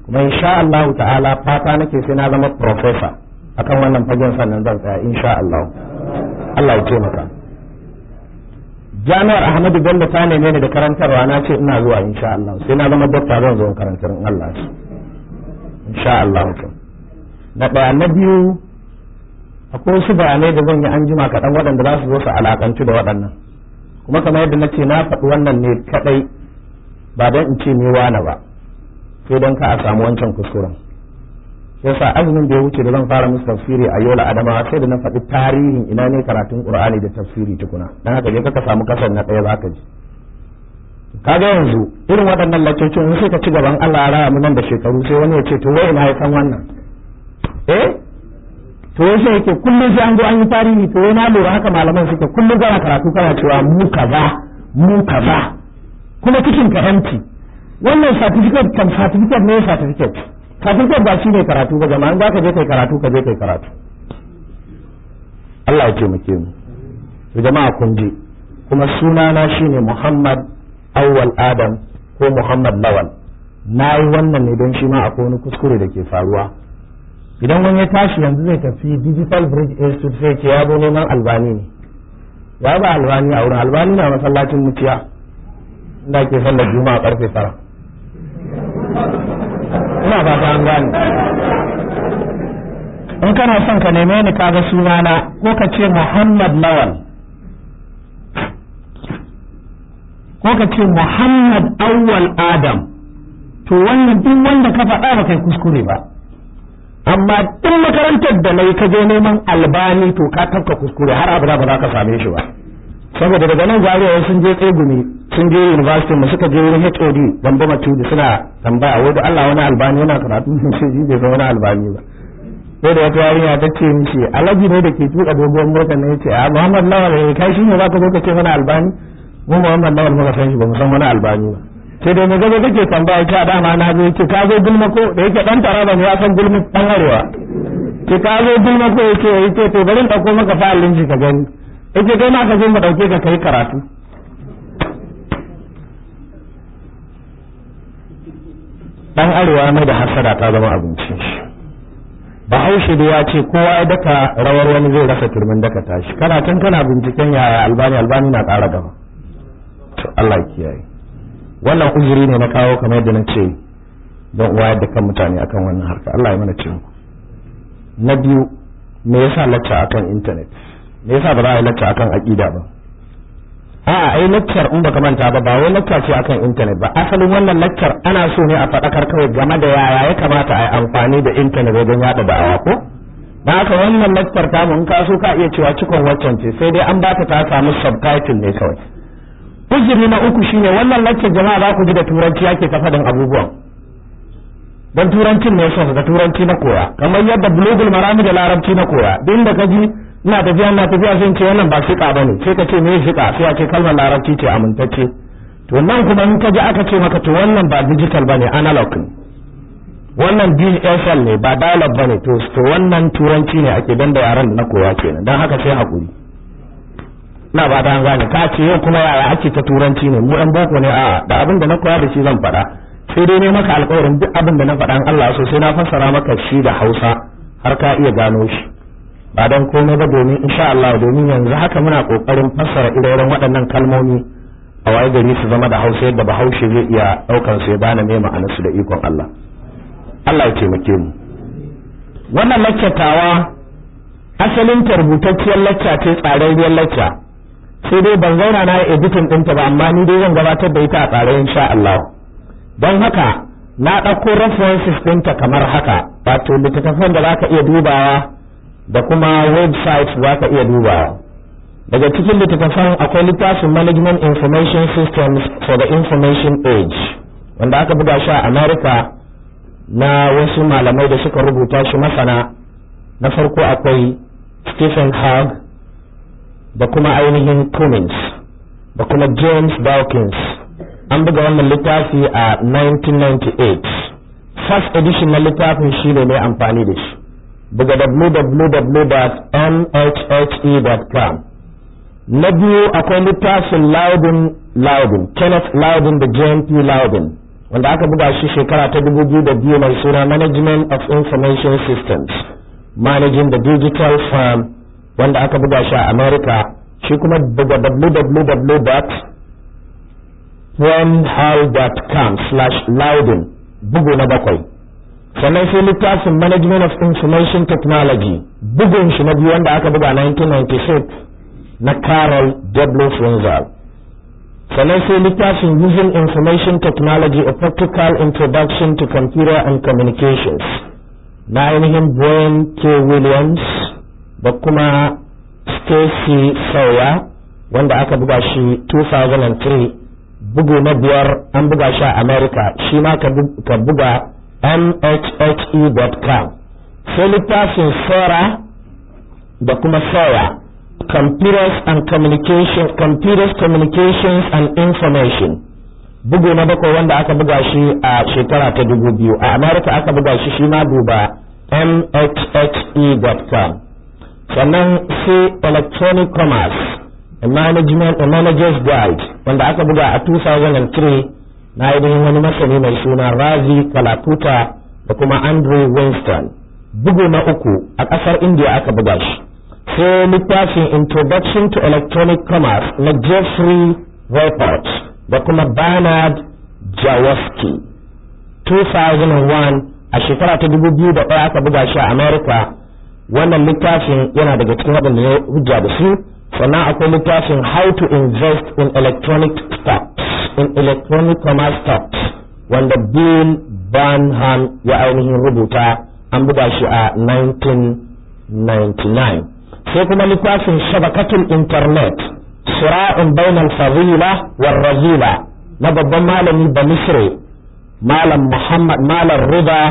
kuma insha Allah ta'ala fata nake sai na zama professor akan wannan fagen sannan zan tsaya insha Allah. Allah ya taimaka. Jami'ar Ahmadu Bello ta neme ni da karantarwa, na ce ina zuwa insha Allah. Sai na zama doctor zan zo karantar in Allah ya insha Allah. Na ɗaya. Na biyu, akwai wasu bayanai da zan yi an jima kaɗan waɗanda za su zo su alakantu da waɗannan. Kuma kamar yadda na ce, na faɗi wannan ne kaɗai ba don in ce ni wane ba, sai don ka a samu wancan kuskuren. Yasa azumin da ya wuce da zan fara musu tafsiri a Yola, Adamawa, sai da na faɗi tarihin ina ne karatun Qur'ani da tafsiri tukuna. Dan haka je ka samu kasar na ɗaya zaka ji. Kaga yanzu irin waɗannan laccocin, in sai ka ci gaban Allah ya raya mu nan da shekaru, sai wani ya ce to wai ina ya san wannan? Eh, to wai sai yake kullum sai an zo an yi tarihi. To wai na lura haka malaman suke, kullum kana karatu kana cewa mu kaza, mu kaza, kuma cikin ka empty. Wannan certificate kam certificate ne, certificate ba shi ne karatu ba jama'a. Za ka je kai karatu, ka je kai karatu. Allah ya taimake mu. To jama'a, kun ji, kuma sunana shine Muhammad Awwal Adam ko Muhammad Lawal. Na yi wannan ne don shi ma akwai wani kuskure da ke faruwa. Idan wani ya tashi yanzu zai tafi Digital Bridge Institute, sai ce ya zo neman Albani ne. Ya ba Albani a wurin? Albani na masallacin Muciya inda ke sallar Juma'a karfe 9. Ina fata an gane. In kana son ka neme ni, kaga sunana, ko ka ce Muhammad Lawal ko ka ce Muhammad Awwal Adam, to wannan duk wanda ka faɗa ba kai kuskure ba. Amma duk makarantar da na yi ka je neman Albani, to ka tafka kuskure, har abada ba za ka same shi ba. Saboda daga nan Zariya sun je tsegumi, sun je university mu, suka je wurin HOD Gambo Matudi, suna tambaya wai da Allah wani Albani yana karatu? Sun ce shi bai san wani Albani ba. Sai da wata yarinya ta ce mishi alhaji ne da ke tuka doguwar motar ne, yace a Muhammad Lawal ne, kai shi ne za ka zo ka ce mana Albani? Mu Muhammad Lawal muka san shi, ba mu san wani Albani ba. Sai dai gaba kake tambaya? Ce dama na zo. Yace ka zo gulma ko? Da yake dan Taraba ne, ya san gulma dan arewa. Ce ka zo gulma ko? Yace to bari in dauko maka fa'alin shi ka gani. Yace kai ma ka je mu dauke ka kai karatu. Dan arewa mai da hasada ta zama abincin shi. Bahaushe da ya ce kowa ya daka rawar wani zai rasa turmin daka tashi. Kana can kana binciken yaya Albani, Albani na ƙara gaba. To Allah ya kiyaye. Wannan uzuri ne na kawo, kamar yadda na ce, don wayar da kan mutane akan wannan harka. Allah ya mana cin. Na biyu, me yasa lacca akan internet? Me yasa ba za a yi lacca akan aqida ba? A'a, ai laccar in baka manta ba, ba wai lacca ce akan internet ba. Asalin wannan laccar ana so ne a faɗakar kawai game da yaya ya kamata a yi amfani da internet wajen yaɗa da'awa ko ba haka. Wannan laccar tamu, in ka so ka iya cewa cikon waccan ce, sai dai an bata ta samu subtitle ne kawai. Uzuri na uku shine wannan laccar, jama'a, za ku ji da Turanci yake ta faɗin abubuwan, don Turancin ne son da Turanci na koya, kamar yadda Bulugul Marami da Larabci na koya. Duk da ka ji ina tafiya ina tafiya, sai ce wannan ba shiƙa bane, sai ka ce me shiƙa? Sai a ce kalmar Larabci ce, amintacce. To nan kuma in ka ji aka ce maka to wannan ba digital bane, analog ne. Wannan DSL ne, ba dialogue bane. To wannan turanci ne ake dan da yaran da na koya kenan, dan haka sai hakuri. Na ba ta gane ka ce yau kuma yaya ake ta turanci ne, mu ɗan boko ne. A da abin da na koya da shi zan faɗa, sai dai ne maka alƙawarin duk abin da na faɗa in Allah so sai na fassara maka shi da Hausa har ka iya gano shi. Ba dan komai ba, domin insha Allah, domin yanzu haka muna kokarin fassara ire-iren waɗannan kalmomi a waye gari su zama da Hausa yadda Bahaushe zai iya ɗaukan su ya gane me ma'anarsu da ikon Allah. Allah ya taimake mu. Wannan laccatawa asalin ta rubutacciyar lacca ce, tsararriyar lacca, sai dai ban zauna na yi editing ɗinta ba, amma ni dai zan gabatar da ita a tsare insha Allah. Don haka na ɗauko references ɗinta kamar haka, wato littattafan da za ka iya dubawa da kuma website za ka iya dubawa. Daga cikin littattafan akwai littafin Management Information Systems for the Information Age, wanda aka buga shi a America, na wasu malamai da suka rubuta shi masana. Na farko akwai Stephen Hogg da kuma ainihin Cummins da kuma James Dawkins. An buga wannan littafi a 1998. First edition na littafin shi ne mai amfani da shi. Buga www.mhhe.com. Na biyu akwai littafin Loudon, Kenneth Loudon da James P. Loudon, wanda aka buga shi shekara ta 2002, mai suna Management of Information Systems, Managing the Digital Firm, wanda aka buga shi a America. Shi kuma buga www.premhall.com/Loudon, bugu na bakwai. Sannan sai littafin Management of Information Technology, bugun shi na biyu, wanda aka buga 1996, na Carol W. Frenzel. Sannan sai littafin Using Information Technology: A Practical Introduction to Computer and Communications, na ainihin Brian K. Williams da kuma Stacy Sawyer, wanda aka buga shi 2003, bugu na biyar. An buga shi a America shi ma, ka buga mhhe.com. Sai littafin Sora da kuma Sawyer, Computers and Communication, Computers, Communications and Information, bugu na bakwai, wanda aka buga shi a shekara ta 2000, a America aka buga shi shi ma, duba mhhe.com. Sannan sai Electronic Commerce, a Manager's Guide, wanda aka buga a 2003, na ainihin wani masani mai suna Ravi Kalakuta da kuma Andrew Winston, bugu na uku, a ƙasar India aka buga shi. Sai littafin Introduction to Electronic Commerce na Jeffrey Rapoport da kuma Bernard Jaworski, 2001, a shekara ta 2001 aka buga shi a America. Wannan littafin yana daga cikin waɗanda ya hujja da su. Sannan akwai littafin How to Invest in Electronic Stocks, in Electronic Commerce Stocks, wanda Bill Burnham ya ainihin rubuta, an buga shi a 1999. Sai kuma littafin Shabakatul Internet: Sira'un Bainal Fadila war Razila, na babban malami ba Misri, Malam Muhammad, Malam Rida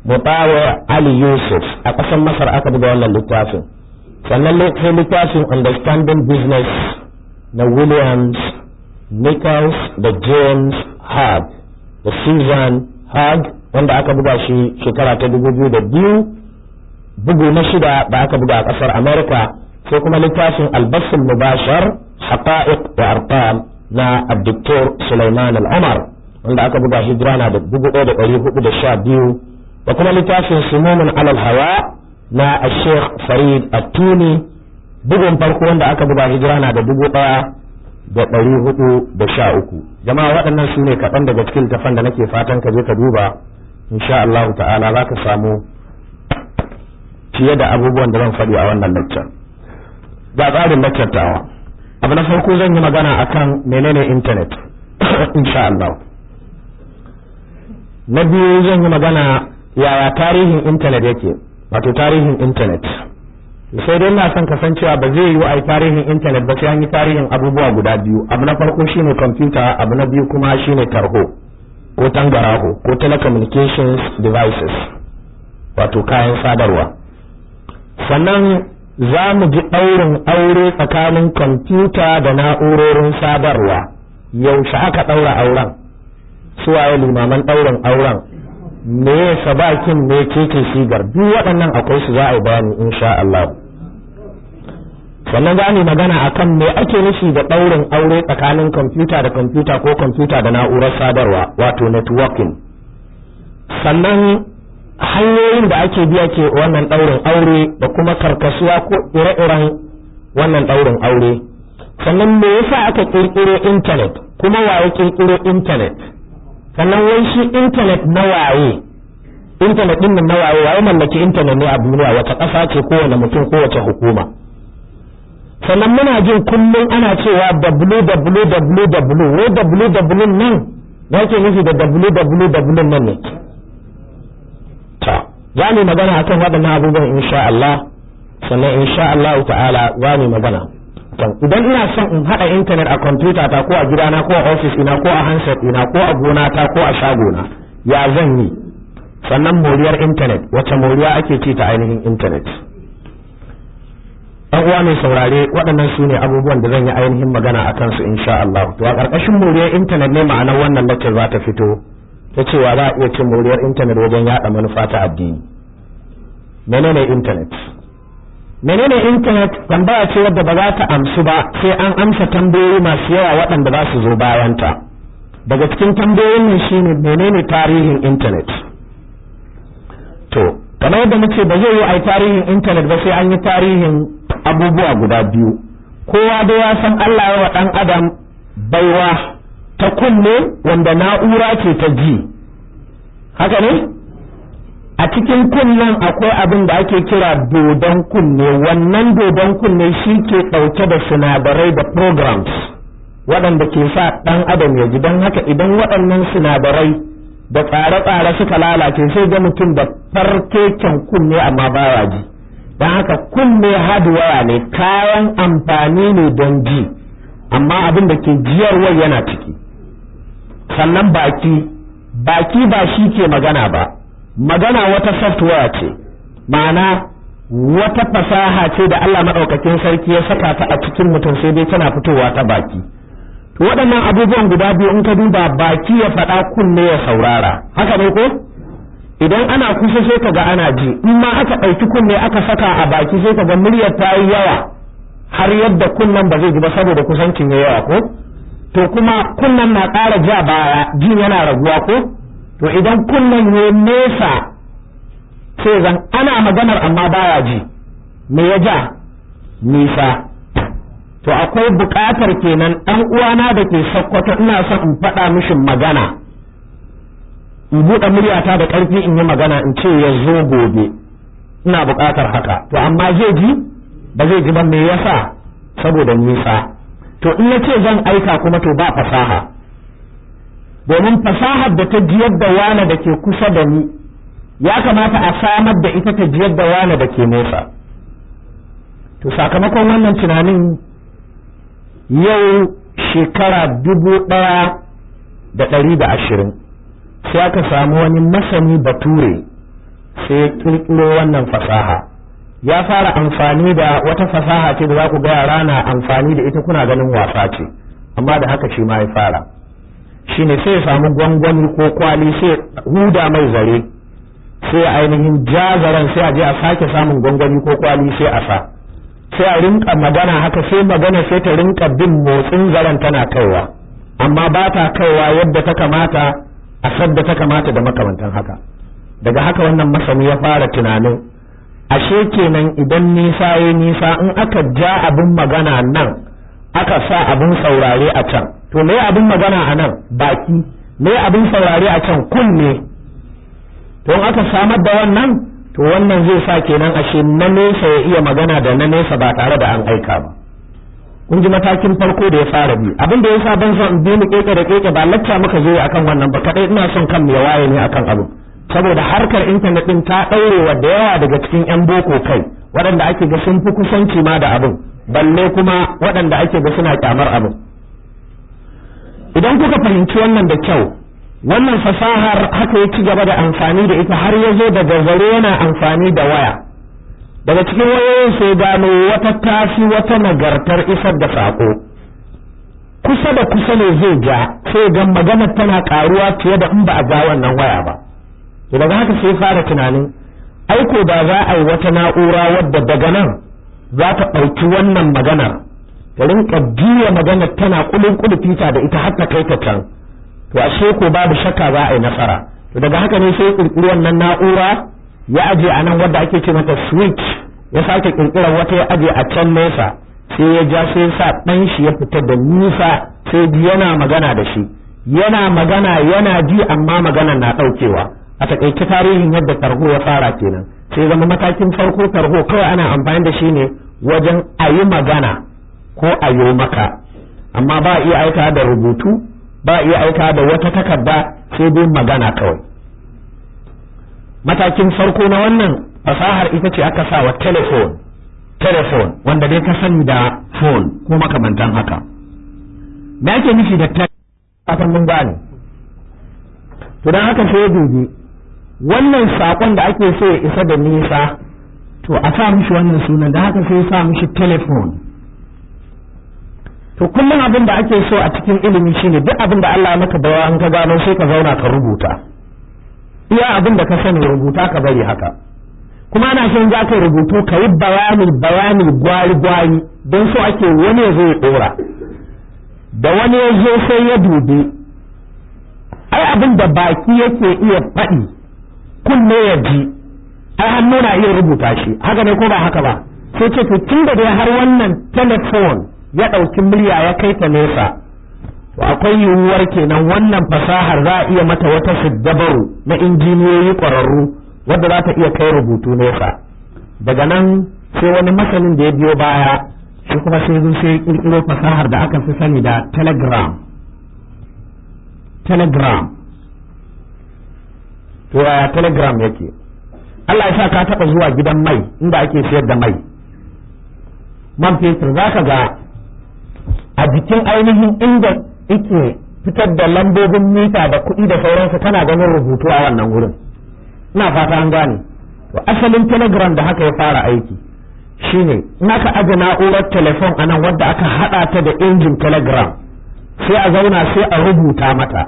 Mutawa Ali Yusuf, a ƙasar Masar aka buga wannan littafin. Sannan sai littafin Understanding Business na Williams Nichols da James Hogg da Susan Hogg, wanda aka buga shi shekara ta 2002, bugu na shida, da aka buga a ƙasar America. Sai kuma littafin Albasul Mubashar: Haqa'iq wa Arqam, na Dr. Sulaiman Al-Umar, wanda aka buga hijira na da 1412, da kuma littafin Sumumun Alal Hawa na Sheikh Farid Attuni, bugun farko, wanda aka buga hijira na da 1413. Jama'a, waɗannan su ne kaɗan daga cikin littafan da nake fatan ka je ka duba. Insha Allah ta'ala za ka samu fiye da abubuwan da zan faɗi a wannan lecture. Ga tsarin lecture tawa. Abu na farko, zan yi magana akan menene internet insha Allah. Na biyu, zan yi magana yaya tarihin internet yake, wato tarihin internet. Sai dai ina son kasancewa ba zai yiwu a yi tarihin internet ba sai an yi tarihin abubuwa guda biyu. Abu na farko shine computer, abu na biyu kuma shine tarho ko tangaraho ko telecommunications devices, wato kayan sadarwa. Sannan za mu ji ɗaurin aure tsakanin kwamfuta da na'urorin sadarwa. Yaushe aka ɗaura auren? Suwaye limaman ɗaurin auren? Me sadakin, me ce sigar? Duk waɗannan akwai su, za a yi bayani insha Allah. Sannan za mu magana akan me ake nufi da ɗaurin aure tsakanin kwamfuta da kwamfuta ko kwamfuta da na'urar sadarwa, wato networking. Sannan hanyoyin da ake biya ke wannan ɗaurin aure da kuma karkasuwa ko ire-iren wannan ɗaurin aure. Sannan me yasa aka ƙirƙiro intanet, kuma waye ƙirƙiro intanet? Sannan wai shi intanet na waye? Intanet ɗin na waye? Waye mallaki intanet ne a duniya? Wace ƙasa ce, ko wani mutum, ko wace hukuma? Sannan muna jin kullum ana cewa www. Wai www nan ya ke nufi da www nan ne? Ta za mu magana akan waɗannan abubuwan insha Allah. Sannan insha Allah ta'ala za mu magana idan ina son in haɗa intanet a kwamfuta ta, ko a gidana, ko a ofis ina, ko a handset ina, ko a gona ta, ko a shagona, ya zan yi? Sannan moriyar intanet, wace moriya ake ci ta ainihin intanet? Ɗan uwa mai saurare, waɗannan su ne abubuwan da zan yi ainihin magana a kansu insha Allah. To, a ƙarƙashin moriyar intanet ne ma'anar wannan lecture za ta fito, ta cewa za a iya cin moriyar intanet wajen yaɗa manufa ta addini. Menene intanet? Menene intanet? Tambaya ce wadda ba za ta amsu ba sai an amsa tambayoyi masu yawa waɗanda za su zo bayanta. Daga cikin tambayoyin nan shine, menene tarihin intanet? To, kamar yadda muke, ba zai yi a tarihin intanet ba sai an yi tarihin abubuwa guda biyu. Kowa da ya san Allah ya wa ɗan adam baiwa ta kunne, wanda na'ura ce ta ji, haka ne? A cikin kunnen akwai abin da ake kira dodon kunne. Wannan dodon kunne shi ke ɗauke da sinadarai da programs waɗanda ke sa ɗan adam ya ji. Don haka idan waɗannan sinadarai da tsare-tsare suka lalace, sai ga mutum da farkeken kunne amma baya ji. Don haka kunne hardware ne, kayan amfani ne don ji, amma abin da ke jiyarwa yana ciki. Sannan baki. Baki ba shi ke magana ba. Magana wata software ce, ma'ana wata fasaha ce da Allah maɗaukakin sarki ya saka ta a cikin mutum, sai dai tana fitowa ta baki. To, waɗannan abubuwan guda biyu in ka duba, baki ya faɗa, kunne ya saurara, haka ne ko? Idan ana kusa sai ka ga ana ji. In ma aka ɗauki kunne aka saka a baki, sai ka ga muryar ta yi yawa har yadda kunnen ba zai ji ba saboda kusancin ya yawa, ko? To, kuma kunnen na ƙara ja baya, jin yana raguwa, ko? To, idan kunnen ya nesa, sai zan ana maganar amma baya ji. Me ya ja? Nisa. To, akwai buƙatar kenan ɗan uwana da ke Sokoto, ina son in faɗa mishi magana, in buɗe muryata da ƙarfi in yi magana, in ce ya zo gobe. Ina buƙatar haka. To, amma zai ji? Ba zai ji ba. Me yasa? Saboda nisa. To, in na ce zan aika kuma, to ba fasaha, domin fasahar da ta jiyar da wane da ke kusa da ni ya kamata a samar da ita ta jiyar da wane da ke nesa. To, sakamakon wannan tunanin, yau shekara 1220, sai aka samu wani masani bature, sai ya kirkiro wannan fasaha. Ya fara amfani da wata fasaha ce da za ku ga yara na amfani da ita, kuna ganin wasa ce, amma da haka shi ma ya fara. Shine sai ya samu gwangwani ko kwali, sai huda mai zare, sai ainihin ja zaren, sai a je a sake samun gwangwani ko kwali, sai a sa, sai a rinka magana haka. Sai magana sai ta rinka bin motsin zaren tana kaiwa, amma ba ta kaiwa yadda ta kamata a sadda ta kamata da makamantan haka. Daga haka wannan masani ya fara tunanin, ashe kenan idan nisa ya nisa, in aka ja abin magana nan, aka sa abin saurare a can, to me abin magana a nan? Baki. Me abin saurare a can? Kunne. To, in aka samar da wannan, to wannan zai sa kenan ashe na nesa ya iya magana da na nesa ba tare da an aika ba. Kun ji matakin farko da ya fara bi. Abin da yasa ban son in bi mu keke da keke, ba lacca muka zo akan wannan ba kadai, ina son kan ya waye ne akan abu, saboda harkar intanet din ta ɗaurewa da yawa daga cikin yan boko kai, waɗanda ake ga sun fi kusanci ma da abin, balle kuma waɗanda ake ga suna kyamar abin. Idan kuka fahimci wannan da kyau, wannan fasahar haka ya ci gaba da amfani da ita har ya zo daga zare yana amfani da waya. Daga cikin wayoyin sai gano wata tafi wata nagartar isar da saƙo. Kusa da kusa ne zai ja, sai ga maganar tana ƙaruwa fiye da in ba a ja wannan waya ba. To daga haka sai fara tunanin aiko da za a yi wata na'ura wadda daga nan za ta ɗauki wannan maganar ta rinka juya maganar tana kulin kulufita da ita har ta kai ta can. To ashe ko babu shakka za a yi nasara. To daga haka ne sai kirkiri wannan na'ura ya aje a nan wadda ake ce mata switch, ya sake kirkirar wata ya aje a can nesa, sai ya ja sai sa ɗan shi ya fita da nisa, sai yana magana da shi, yana magana yana ji, amma magana na ɗaukewa. A takaice tarihin yadda tarho ya fara kenan. Sai zama matakin farko tarho kawai ana amfani da shi ne wajen a yi magana ko a yo maka, amma ba a iya aika da rubutu, ba a iya aika da wata takarda, sai dai magana kawai. Matakin farko na wannan fasahar ita ce aka sa wa telephone, telephone wanda dai ka sani da phone ko makamantan haka. Me ake nufi da telephone? Mun gane. To don haka sai ya dubi wannan sakon da ake so ya isa da nisa, to a sa mishi wannan sunan, da haka sai ya sa mishi telephone. To kullum abin da ake so a cikin ilimi shine duk abin da Allah ya maka bawa an ka gano sai ka zauna ka rubuta. Iya abin da ka sani rubuta ka bari haka. Kuma ana son za ka rubutu ka yi bayani bayani gwari gwari, don so ake wani ya zo ya dora. Da wani ya zo sai ya dubi ai abin da baki yake iya faɗi kunne ya ji, ai hannu na iya rubuta shi, haka ne ko ba haka ba? Sai ce to tun da dai har wannan telephone ya ɗauki murya ya kai ta nesa, to akwai yiwuwar kenan wannan fasahar za a iya mata wata siddabaru na injiniyoyi ƙwararru wadda za ta iya kai rubutu nesa. Daga nan sai wani masanin da ya biyo baya shi kuma sai zo sai ƙirƙiro fasahar da aka fi sani da telegram. Telegram. To yaya telegram yake? Allah ya sa ka taɓa zuwa gidan mai inda ake sayar da mai, man fetur, za ka ga a jikin ainihin inda yake fitar da lambobin mita da kuɗi da sauransu kana ganin rubutu a wannan wurin. Ina fata an gane. To asalin telegram da haka ya fara aiki shine in aka aje na'urar telefon a nan wadda aka haɗa ta da injin telegram, sai a zauna sai a rubuta mata.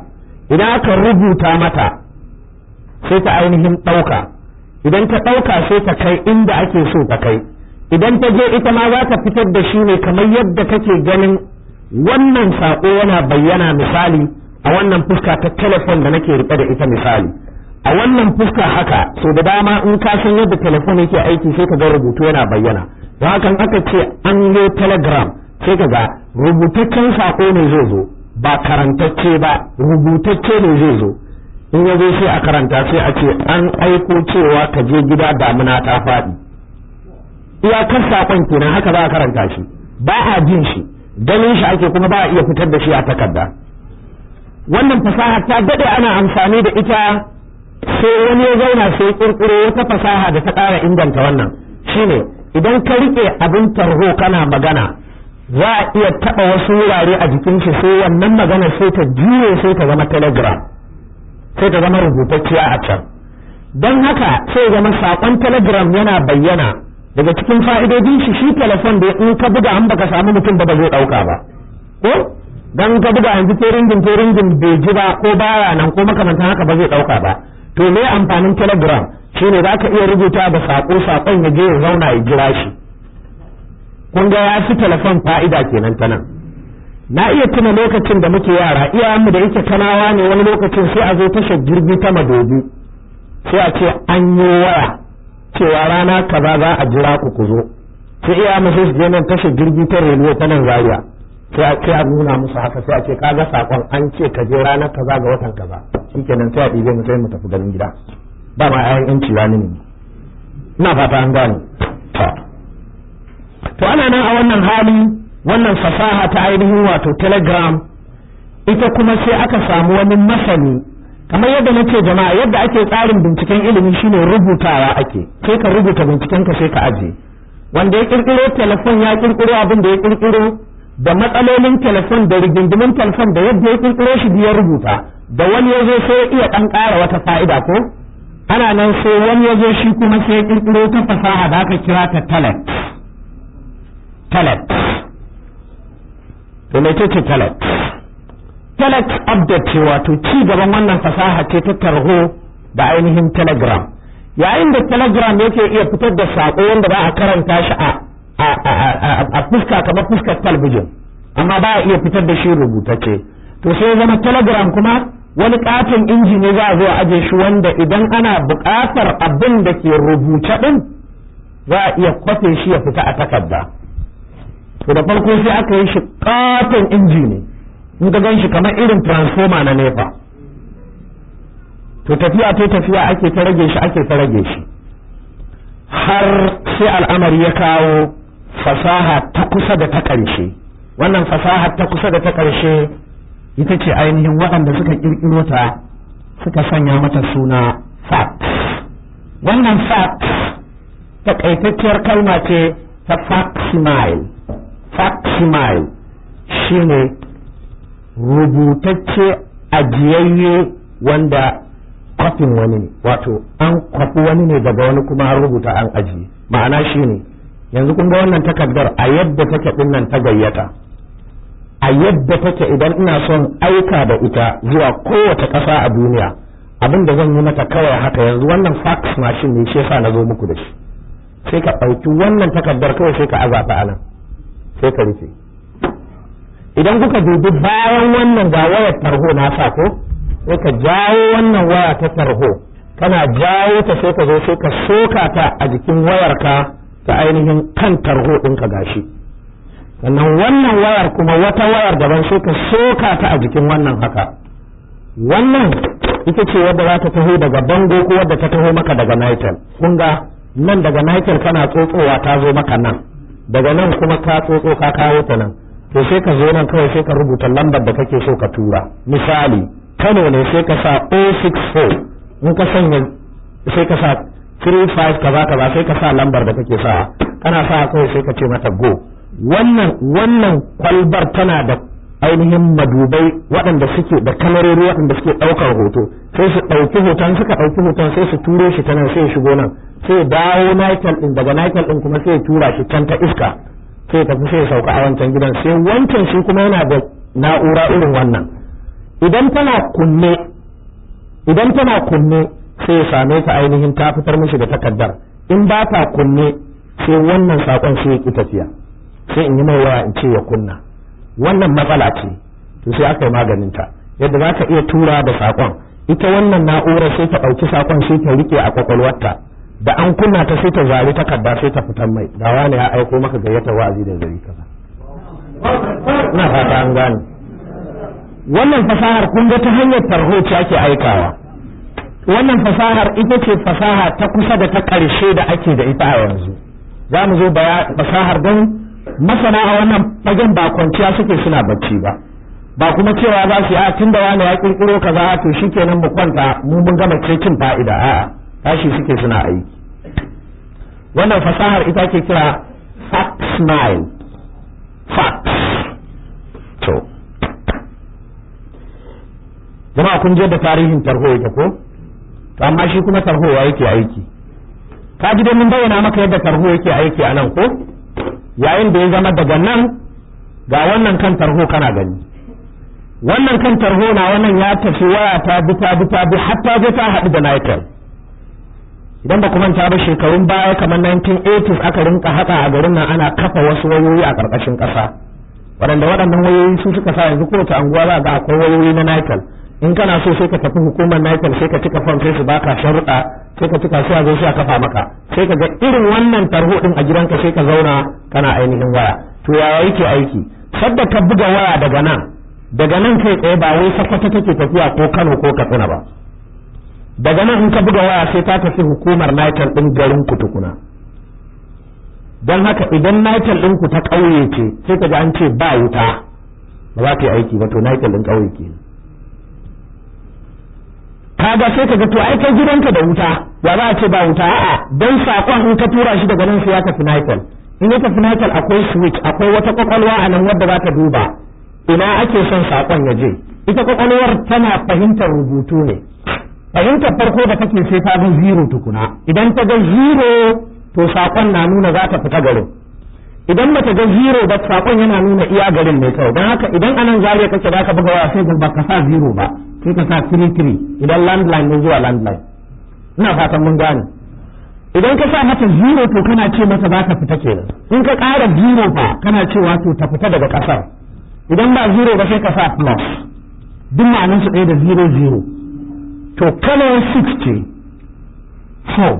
Idan aka rubuta mata sai ta ainihin ɗauka. Idan ta ɗauka sai ta kai inda ake so ta kai. Idan ta je ita ma za ta fitar da shi ne kamar yadda kake ganin wannan saƙo yana bayyana misali a wannan fuska ta telefon da nake riƙe da ita misali. A wannan fuska haka, so da dama in ka san yadda telefon yake aiki sai ka ga rubutu yana bayyana. Don haka aka ce an yi telegram sai ka ga rubutaccen saƙo ne zai zo, ba karantacce ba, rubutacce ne zai zo. In ya zo sai a karanta sai a ce an aiko cewa ka je gida damuna ta faɗi. Iyakar saƙon kenan, haka za a karanta shi, ba a jin shi, ganin shi ake, kuma ba a iya fitar da shi a takarda. Wannan fasaha ta daɗe ana amfani da ita, sai wani ya zauna sai ƙirƙiro wata fasaha da ta ƙara inganta wannan. Shine idan ka riƙe abin tarho kana magana, za a iya taɓa wasu wurare a jikin shi sai wannan magana sai ta juye sai ta zama telegram, sai ta zama rubutacciya a can. Don haka sai zama saƙon telegram yana bayyana. Daga cikin fa'idodin shi, shi telefon da in ka buga an baka samu mutum ba ba zai ɗauka ba, ko dan ka buga yanzu teringin teringin bai ji ba ko baya nan ko makamantan haka ba zai ɗauka ba. To me amfanin telegram? Shine za ka iya rubuta da saƙo, saƙon ya je ya zauna ya jira shi. Kun ga ya fi telefon fa'ida kenan ta nan. Na iya tuna lokacin da muke yara, iyayenmu da yake kanawa ne, wani lokacin sai a zo tashar jirgi ta Madobi sai a ce an yi waya cewa rana kaza za a jira ku ku zo. Sai iyayenmu sai su je nan tashar jirgi ta railway ta nan Zaria, sai a ce a nuna musu haka, sai a ce kaga sakon an ce ka je rana kaza ga watan kaza. Shikenan sai a ɗibe mu sai mu tafi garin gida. Ba ma ayan yanci rani ne. Ina fata an gane. To ana nan a wannan hali, wannan fasaha ta ainihin wato telegram ita kuma sai aka samu wani masani. Kamar yadda nace jama'a, yadda ake tsarin binciken ilimi shine rubutawa ake, sai ka rubuta binciken ka sai ka aje. Wanda ya kirkiro telefon ya kirkiro abin da ya kirkiro da matsalolin telefon da rigingimin telefon da yadda ya kirkiro shi ya rubuta. Da wani ya zo sai ya iya dan ƙara wata fa'ida ko ana nan sai wani ya zo shi kuma sai ya kirkiro ta fasaha da aka kira ta telex. Telex. To mece ce telex? Telex update ce, wato ci gaban wannan fasaha ce ta tarho Da ainihin Telegram. Yayin da Telegram yake iya fitar da saƙo wanda ba a karanta shi a fuska kamar fuskar talabijin, amma ba a iya fitar da shi rubutacce. To sai zama Telegram kuma wani katon inji ne za a zo a aje shi, wanda idan ana buƙatar abin da ke rubuce ɗin, za a iya kwafe shi ya fita a takarda. To da farko sai aka yi shi katon inji ne, in ka gan shi kamar irin transformer na NEPA. To tafiya ta tafiya, ake ta rage shi, ake ta rage shi, har sai al'amari ya kawo fasaha ta kusa da ta ƙarshe. Wannan fasaha ta kusa da ta ƙarshe ita ce ainihin waɗanda suka ƙirƙiro ta suka sanya mata suna fax. Wannan fax takaitacciyar kalma ce ta facsimile. Facsimile shine rubutacce ajiyayye wanda kwafin wani ne, wato an kwafi wani ne daga wani kuma an rubuta an ajiye. Ma'ana shine yanzu kun ga wannan takardar a yadda take din nan ta gayyata, a yadda take, idan ina son aika da ita zuwa kowace ƙasa a duniya, abin da zan yi mata kawai haka. Yanzu wannan fax machine ne, shi yasa na zo muku da shi. Sai ka ɗauki wannan takardar kawai, sai ka aza ta anan, sai ka rufe. Idan kuka dubi bayan wannan, ga wayar tarho na sa ko, sai ka jawo wannan waya ta tarho. Kana jawo ta, sai ka zo sai ka soka ta a jikin wayarka ta ainihin kan tarho ɗinka, gashi. Sannan wannan wayar kuma, wata wayar daban, sai ka soka ta a jikin wannan haka. Wannan ita ce wadda za ta taho daga bango ko wadda ta taho maka daga Nitel. Kun ga nan daga Nitel kana tsotsowa ta zo maka nan, daga nan kuma ka tsotso ka kawo ta nan. To sai ka zo nan kawai, sai ka rubuta lambar da kake so ka tura. Misali, Kano ne, sai ka sa 064. In ka sanya, sai ka sa 35 kaza kaza, sai ka sa lambar da kake sa. Kana sa kawai, sai ka ce mata go. Wannan kwalbar tana da ainihin madubai waɗanda suke da kamarori waɗanda suke ɗaukar hoto. Sai su ɗauki hoton, suka ɗauki hoton, sai su turo shi ta nan, sai ya shigo nan, sai dawo Nitel ɗin. Daga Nitel ɗin kuma sai ya tura shi can ta iska, sai tafi, sai ya sauka a wancan gidan. Sai wancan shi kuma yana da na'ura irin wannan. Idan tana kunne, sai ya same ta ainihin ta fitar mishi da takardar. In ba ta kunne, sai wannan sakon sai ya ki tafiya, sai in yi mai waya in ce ya kunna. Wannan matsala ce. To sai aka yi maganin ta yadda za ka iya tura da sakon. Ita wannan na'urar sai ta ɗauki sakon, sai ta rike a kwakwalwarta. Da an kunna ta, sai ta zari takarda, sai ta fitar mai: ga wani ya aiko maka gayyatar wa'azi da gari kaza. Ina fata an gane wannan fasahar. Kun ga ta hanyar tarho ce ake aikawa. Wannan fasahar ita ce fasaha ta kusa da ta ƙarshe da ake da ita a yanzu. Za mu zo fasahar, don masana a wannan fagen ba kwanciya suke suna bacci ba, ba kuma cewa za su yi a tun da wani ya kirkiro kaza, to shikenan mu kwanta, mu mun gama cin fa'ida. A'a, tashi suke suna aiki. Wannan fasahar ita ke kira facsimile, fax. To jama'a, kun je da tarihin tarho yake ko? To amma shi kuma tarho ya yake aiki? Ka ji dai mun bayyana maka yadda tarho yake aiki a nan ko? Yayin da ya zama daga nan ga wannan kan tarho, kana gani wannan kan tarho na wannan ya tafi, waya ta bi, ta bi, ta bi, har ta je ta haɗu da Nitel. Idan ba ku manta ba, shekarun baya kamar 1980s aka rinka haka a garin nan, ana kafa wasu wayoyi a ƙarƙashin ƙasa, waɗanda waɗannan wayoyi su suka sa yanzu kowace anguwa za ga akwai wayoyi na Nitel. In kana so, sai ka tafi hukumar Nitel, sai ka cika form, sai su baka sharuɗa, sai ka cika, sai a zo sai a kafa maka. Sai ka ga irin wannan tarho din a gidanka, sai ka zauna kana ainihin waya. To yaya yake aiki? Sadda ka buga waya daga nan, daga nan kai tsaye, ba wai Sakwata take tafiya ko Kano ko Katsina ba. Daga nan in ka buga waya, sai ta tafi hukumar Nitel din garin ku tukuna. Don haka idan Nitel ɗin ku ta ƙauye ce, sai ka ji an ce ba wuta, ba za ta yi aiki ba. To Nitel ɗin ƙauye ke kaga. Sai ka ga to ai kai gidanka da wuta, ya za a ce ba wuta? A'a, dan sakon in ka tura shi daga nan sai ya tafi Nitel. In ya tafi Nitel, akwai switch, akwai wata kwakwalwa a nan wadda za ta duba ina ake son sakon ya je. Ita kwakwalwar tana fahimtar rubutu ne. Fahimtar farko da kake, sai ta ga zero tukuna. Idan ta ga zero, to sakon na nuna za ta fita garin. Idan bata ga zero ba, sakon yana nuna iya garin ne kawai. Don haka idan anan Zariya kake, za ka buga waya, sai ba ka sa zero ba, sai ka sa 33 idan landline ne zuwa landline. Ina fatan mun gane. Idan ka sa mata 0 to kana ce mata za ta fita kenan. In ka ƙara 0 fa kana cewa to ta fita daga ƙasar. Idan ba 0 ba sai ka sa plus. Duk ma'anin su ɗaya da 0 0. To Kano 6 ce 4.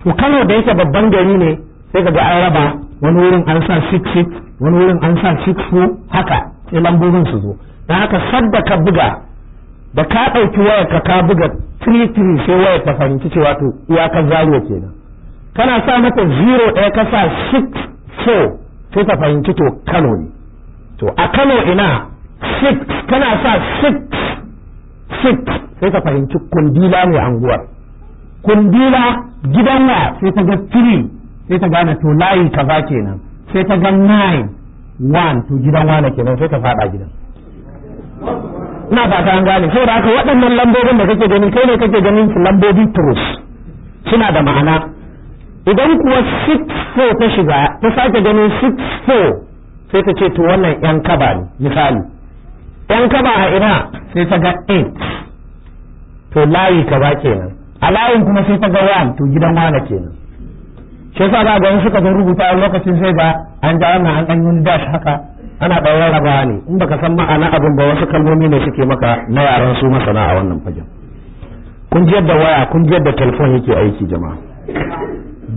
To Kano da yake babban gari ne sai ka ga an raba, wani wurin an sa 6 6, wani wurin an sa 6 4, haka sai lambobin su zo. Don haka sadda ka buga, da ka ɗauki wayar ka ka buga 3 3 sai wayar ta fahimci cewa to iyakar Zaria kenan. Kana sa mata 0 ɗaya ka sa 6 4 sai ta fahimci to Kano ne. To a Kano ina 6, kana sa 6 6 sai ta fahimci Kundila ne anguwar. Kundila gidan wa, sai ta ga 3 sai ta gane to layi kaza kenan. Sai ta ga 9 1 to gidan wane kenan, sai ta fada gidan. Ina fata an gane. Saboda haka waɗannan lambobin da kake gani, kai ne kake ganin su lambobi turus, suna da ma'ana. Idan kuwa 6 4 ta shiga, ta sake ganin 6 4 sai ta ce to wannan yan kaba ne. Misali yan kaba a ina, sai ta ga 8 to layi kaza kenan. A layin kuma sai ta ga 1 to gidan wane kenan. Shi yasa za ga in suka zo rubuta a lokacin sai ga an ja wannan an ɗan yi dash haka, ana ɗan rarrabawa ne. In baka san ma'ana abin ba, wasu kalmomi ne suke maka na yaran su masana a wannan fagen. Kun ji yadda waya, kun ji yadda telefon yake aiki jama'a.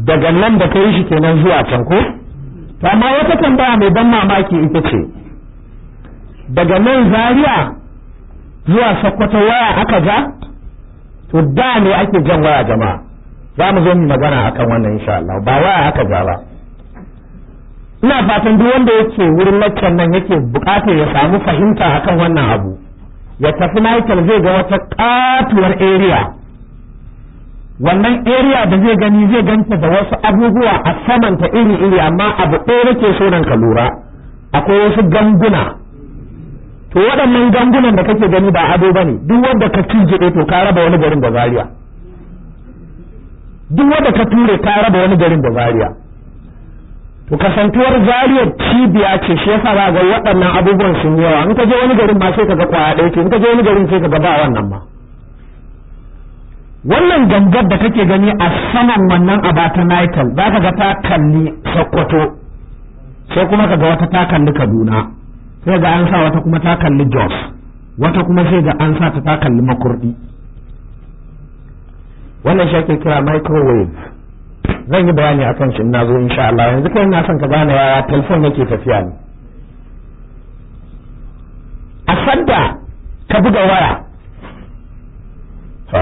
Daga nan da kai shi kenan zuwa can ko? To amma wata tambaya mai ban mamaki ita ce, daga nan Zaria zuwa Sokoto waya aka ja? To da ne ake jan waya jama'a. Za mu zo mu magana akan wannan insha Allah. Ba waya aka ja ba. Ina fatan duk wanda yake wurin laccan nan yake bukatar ya samu fahimta akan wannan abu, ya tafi Nitel zai ga wata katuwar area. Wannan area da zai gani zai ganta da wasu abubuwa a samanta iri-iri, amma abu ɗaya nake so nan ka lura, akwai wasu ganguna. To waɗannan gangunan da kake gani ba ado bane. Duk wanda ka cije to ka raba wani garin da Zaria. Duk wanda ka ture ka raba wani garin da Zaria. To kasantuwar Zaria cibiya ce, shi yasa za ga waɗannan abubuwan sun yawa. In ka je wani garin ma sai ka ga kwaya ɗaya ce, in ka je wani garin sai ka ga ba wannan ma. Wannan gangar da kake gani a saman wannan abata Nitel, za ka ga ta kalli Sokoto, sai kuma ka ga wata ta kalli Kaduna, sai ga an sa wata kuma ta kalli Jos, wata kuma sai ga an sa ta ta kalli Makurdi. Wannan shi ake kira microwave. Zan yi bayani akan shi na zo insha Allah. Yanzu kai ina son ka gane yaya telefon yake tafiya ne. A sadda ka buga waya, to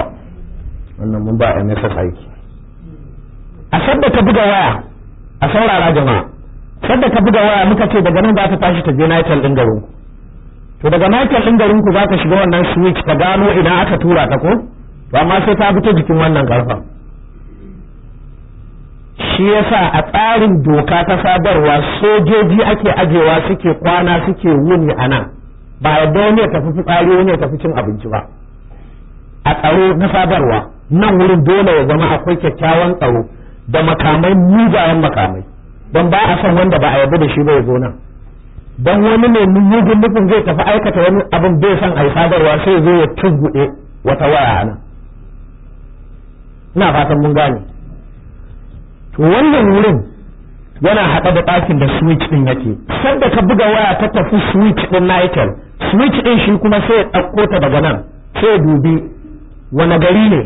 wannan mun ba MSS aiki. A sadda ka buga waya, a saurara jama'a, sadda ka buga waya muka ce daga nan za ta tashi ta je Nitel din garin ku. To daga Nitel din garin ku za ka shiga wannan switch ka gano idan aka tura ta ko, to amma sai ta bi ta jikin wannan karfan. Shi yasa a tsarin doka ta sadarwa sojoji ake ajewa suke kwana suke wuni a nan, ba yadda wani ya tafi fitsari wani ya tafi cin abinci ba. A tsaro na sadarwa nan wurin dole ya zama akwai kyakkyawan tsaro da makamai, mugayen makamai, don ba a son wanda ba a yarda da shi ba ya zo nan. Don wani mai mugun nufin zai tafi aikata wani abin bai son a yi sadarwa sai zo ya tuzguɗe wata waya a nan. Ina fatan mun gane. To wannan wurin yana haɗe da ɗakin da switch ɗin yake. Sanda ka buga waya ta tafi switch ɗin Nitel, switch ɗin shi kuma sai ya ɗauko ta daga nan, sai ya dubi wani gari ne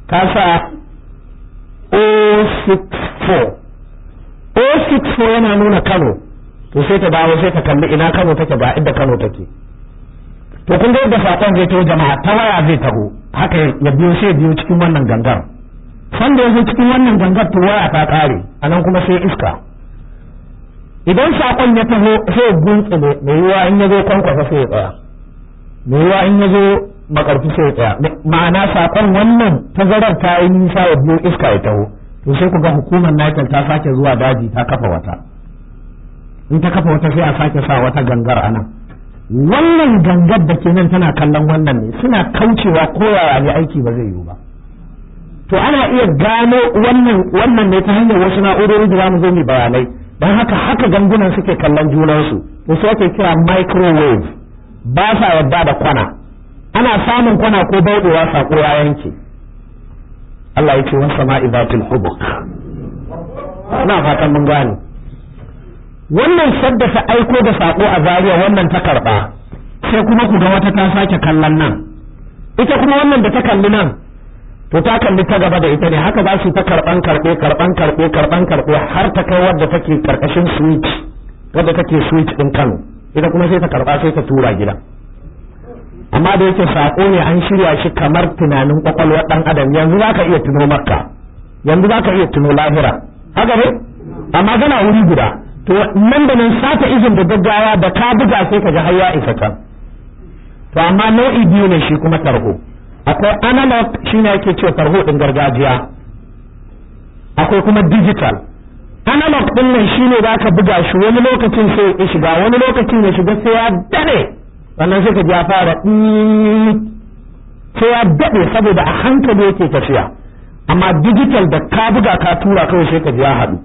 ka sa 064. 064 yana nuna Kano, to sai ta dawo sai ta kalli ina Kano take, ga inda Kano take. To kun ga yadda sakon zai taho jama'a, ta waya zai taho haka ya biyo, sai ya biyo cikin wannan gangar. Sanda ya zo cikin wannan gangar to waya ta kare, anan kuma sai iska. Idan sakon ya taho sai ya guntsule, mai yiwuwa in ya zo Kwankwasa sai ya tsaya, mai yiwuwa in ya zo Makarfi sai ya tsaya. Ma'ana sakon wannan tazarar ta yi nisa ya biyo iska ya taho. To sai ku ga hukumar Nitel ta sake zuwa daji ta kafa wata. In ta kafa wata sai a sake sa wata gangar a nan. Wannan gangar da ke nan tana kallon wannan ne, suna kaucewa ko yaya ne aiki ba zai yiwu ba. To ana iya gano wannan ne ta hanyar wasu na'urori da zamu zo mu bayanai. Don haka haka gangunan suke kallon junansu. To su ake kira microwave. Ba sa yadda da kwana. Ana samun kwana ko bauɗewa saƙo ya yanke. Allah ya ce wa sama'i zatil hubuk. Ina fatan mun gane. Wannan sadda ta aiko da saƙo a Zaria, wannan ta karɓa, sai kuma ku ga wata ta sake kallon nan. Ita kuma wannan da ta kalli nan, to ta kalli ta gaba da ita ne. Haka za su ta karɓan karɓe, karɓan karɓe, karɓan karɓe, har ta kai wadda take karkashin switch, wadda take switch ɗin Kano. Ita kuma sai ta karɓa, sai ta tura gida. Amma da yake saƙo ne an shirya shi kamar tunanin kwakwalwar ɗan adam, yanzu za ka iya tuno Makka, yanzu za ka iya tuno lahira, haka ne? Amma kana wuri guda, to nan da nan sata izin da gaggawa da ka buga sai ka ji har ya isa can. To amma nau'i biyu ne shi kuma tarho. Akwai analog, shine ake cewa tarho din gargajiya, akwai kuma digital. Analog din nan shine za ka buga shi, wani lokacin sai ya shiga, wani lokacin ya shiga sai ya dade, sannan sai ka ji ya fara, sai ya dade, saboda a hankali yake tafiya. Amma digital, da ka buga ka tura kawai sai ka ji ya haɗu.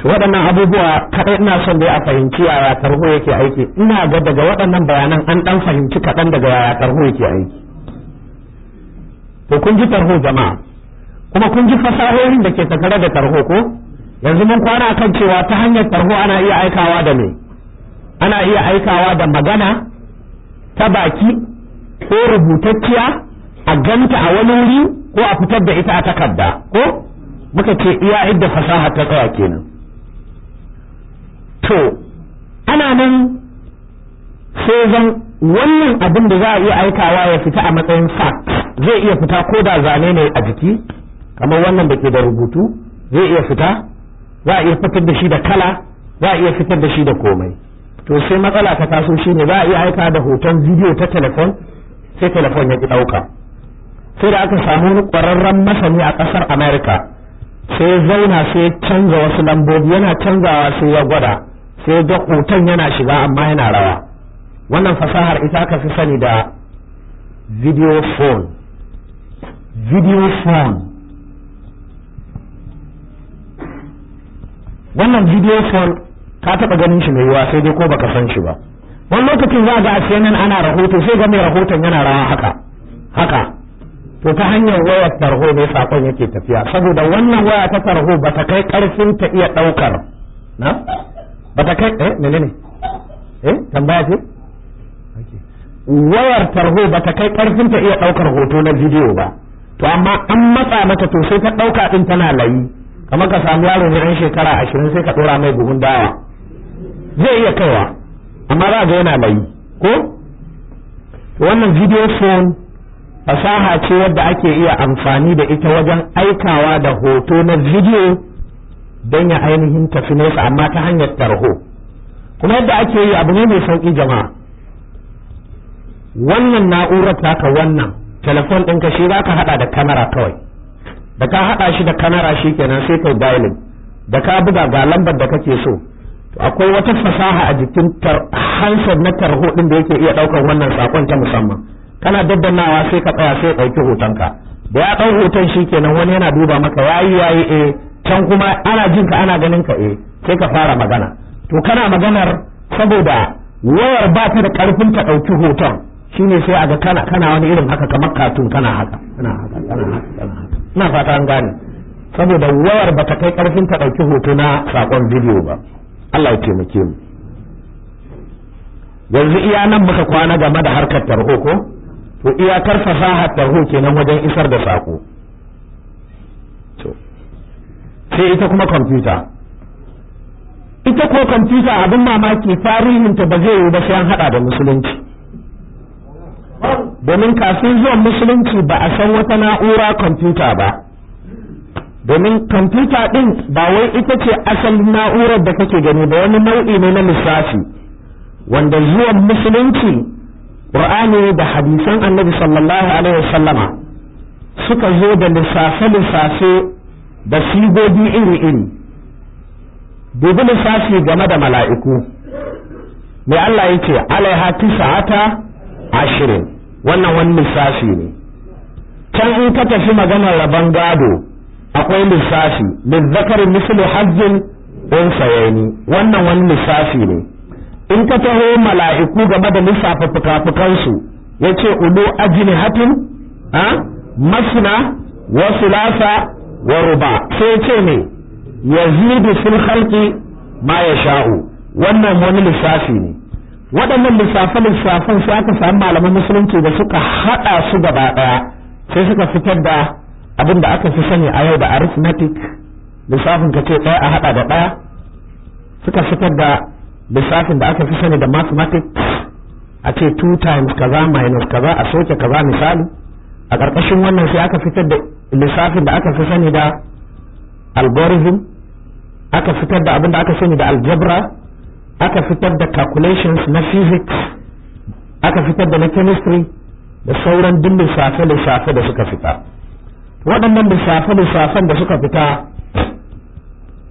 To waɗannan abubuwa kaɗai ina son dai a fahimci yaya tarho yake aiki. Ina ga daga waɗannan bayanan an ɗan fahimci kaɗan daga yaya tarho yake aiki. To kun ji tarho, jama'a, kuma kun ji fasahohin da ke tattare da tarho, ko? Yanzu mun kwana kan cewa ta hanyar tarho ana iya aikawa da me? Ana iya aikawa da magana ta baki ko rubutacciya, a ganta a wani wuri, ko a fitar da ita a takarda, ko? Muka ce iya idda fasaha ta tsaya kenan. To ana nan sai zan wannan abin da za a iya aikawa ya fita a matsayin fax, zai iya fita ko da zane ne a jiki, kamar wannan da ke da rubutu, zai iya fita, za a iya fitar da shi da kala, za a iya fitar da shi da komai. To sai matsala ta taso, shine za a iya aika da hoton bidiyo ta telefon, sai telefon ya ki ɗauka. Sai da aka samu wani ƙwararren masani a ƙasar America, sai zauna sai canza wasu lambobi, yana canzawa sai ya gwada, sai ga hoton yana shiga amma yana rawa. Wannan fasahar ita aka fi sani da video phone. Video phone, wannan video phone ka taɓa ganin shi mai yiwa, sai dai ko baka san shi ba. Wani lokacin za ga a CNN ana rahoto, sai ga mai rahoton yana rawa haka haka. To ta hanyar wayar tarho ne sakon yake tafiya, saboda wannan waya ta tarho ba ta kai karfin ta iya daukar na ba ta kai. Eh, menene? Eh, tambaya ce. Wayar tarho ba ta kai karfin ta iya daukar hoto na bidiyo ba. To amma an matsa mata, to sai ta dauka din tana layi, kamar ka samu yaro ne ɗan shekara 20, sai ka dora mai buhun dawa, zai iya kaiwa, amma za ga yana layi, ko? Wannan video phone fasaha ce wadda ake iya amfani da ita wajen aikawa da hoto na video don ya ainihin tafi nesa, amma ta hanyar tarho. Kuma yadda ake yi abu ne mai sauƙi, jama'a. Wannan na'urar taka, wannan telefon ɗinka, shi za ka haɗa da kamera kawai. Da ka haɗa shi da kamera shi kenan, sai kai dialing. Da ka buga ga lambar da kake so, to akwai wata fasaha a jikin handset na tarho ɗin da yake iya ɗaukar wannan sakon ta musamman. Kana daddannawa sai ka tsaya, sai ɗauki hotonka. Da ya ɗau hoton shi kenan, wani yana duba maka, yayi yayi, eh, can kuma ana jin ka, ana ganin ka, eh, sai ka fara magana. To kana maganar, saboda wayar ba ta da karfin ta ɗauki hoton, shine sai a ga kana wani irin haka kamar katun, kana haka, kana haka, kana haka, kana haka. Ina fata an gane, saboda wayar ba ta kai karfin ta ɗauki hoto na sakon bidiyo ba. Allah ya taimake mu. Yanzu iya nan muka kwana game da harkar tarho, ko? To iyakar fasahar tarho kenan wajen isar da sako. To sai ita kuma kwamfuta. Ita ko kwamfuta, abin mamaki, tarihinta ba zai yiwu ba sai an hada da musulunci, domin kafin zuwan musulunci ba a san wata na'ura kwamfuta ba. Domin kwamfuta din ba wai ita ce asalin na'urar da kake gani ba, wani nau'i ne na lissafi wanda zuwan musulunci, Qur'ani da hadisan Annabi sallallahu alaihi wasallama suka zo da lissafe-lissafe da sigogi iri-iri. Dubi lissafi game da mala'iku, mai Allah ya ce? Alaiha tis'ata ashirin. Wannan wani lissafi ne. Can in ka tafi maganar rabon gado, akwai lissafi, lizzakari mislu hazzil unsayaini. Wannan wani lissafi ne. In ka taho mala'iku, game da lissafa fuka-fukansu, Ya ce ulu ajnihatin a masna wa sulasa wa ruba. Sai ce ne yazidu fil khalqi ma yasha'u. Wannan wani lissafi ne. Waɗannan lissafe-lissafen sai aka samu malaman musulunci da suka haɗa su gaba ɗaya, sai suka fitar da abin da aka fi sani a yau da arithmetic, lissafin ka ce ɗaya a haɗa da ɗaya. Suka fitar da lissafin da aka fi sani da mathematics, a ce 2 times kaza minus kaza a soke kaza misali. A ƙarƙashin wannan sai aka fitar da lissafin da aka fi sani da algorithm, aka fitar da abin da aka sani da algebra, aka fitar da calculations na physics, aka fitar da na chemistry da sauran duk lissafe-lissafe da suka fita. Waɗannan lissafe-lissafen da suka fita,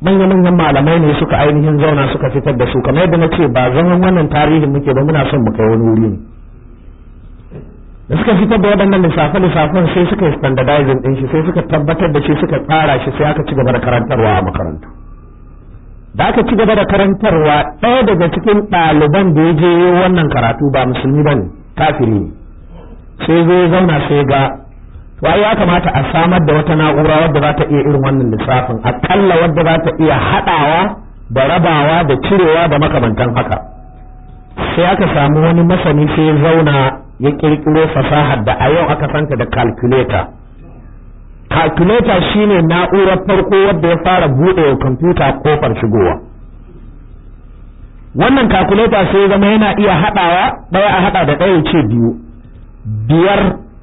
manya-manyan malamai ne suka ainihin zauna suka fitar da su. Kamar yadda na ce, ba zaman wannan tarihin muke ba, muna son mu kai wani wuri ne. Da suka fitar da waɗannan lissafe-lissafen, sai suka yi standardizing ɗin shi, sai suka tabbatar da shi, suka tsara shi, sai aka ci gaba da karantarwa a makarantu. Da aka ci gaba da karantarwa, ɗaya daga cikin ɗaliban da ya je wannan karatu ba musulmi ba ne, kafiri ne. Sai zo ya zauna, sai ga to ai ya kamata a samar da wata na'ura wadda za ta iya irin wannan lissafin, akalla wadda za ta iya haɗawa da rabawa da cirewa da makamantan haka. Sai aka samu wani masani, sai ya zauna ya kirkiro fasahar da a yau aka santa da calculator. Calculator shine na'urar farko wadda ya fara buɗe wa kwamfuta kofar shigowa. Wannan calculator sai zama yana iya haɗawa, ɗaya a haɗa da ɗaya ya ce biyu, biyar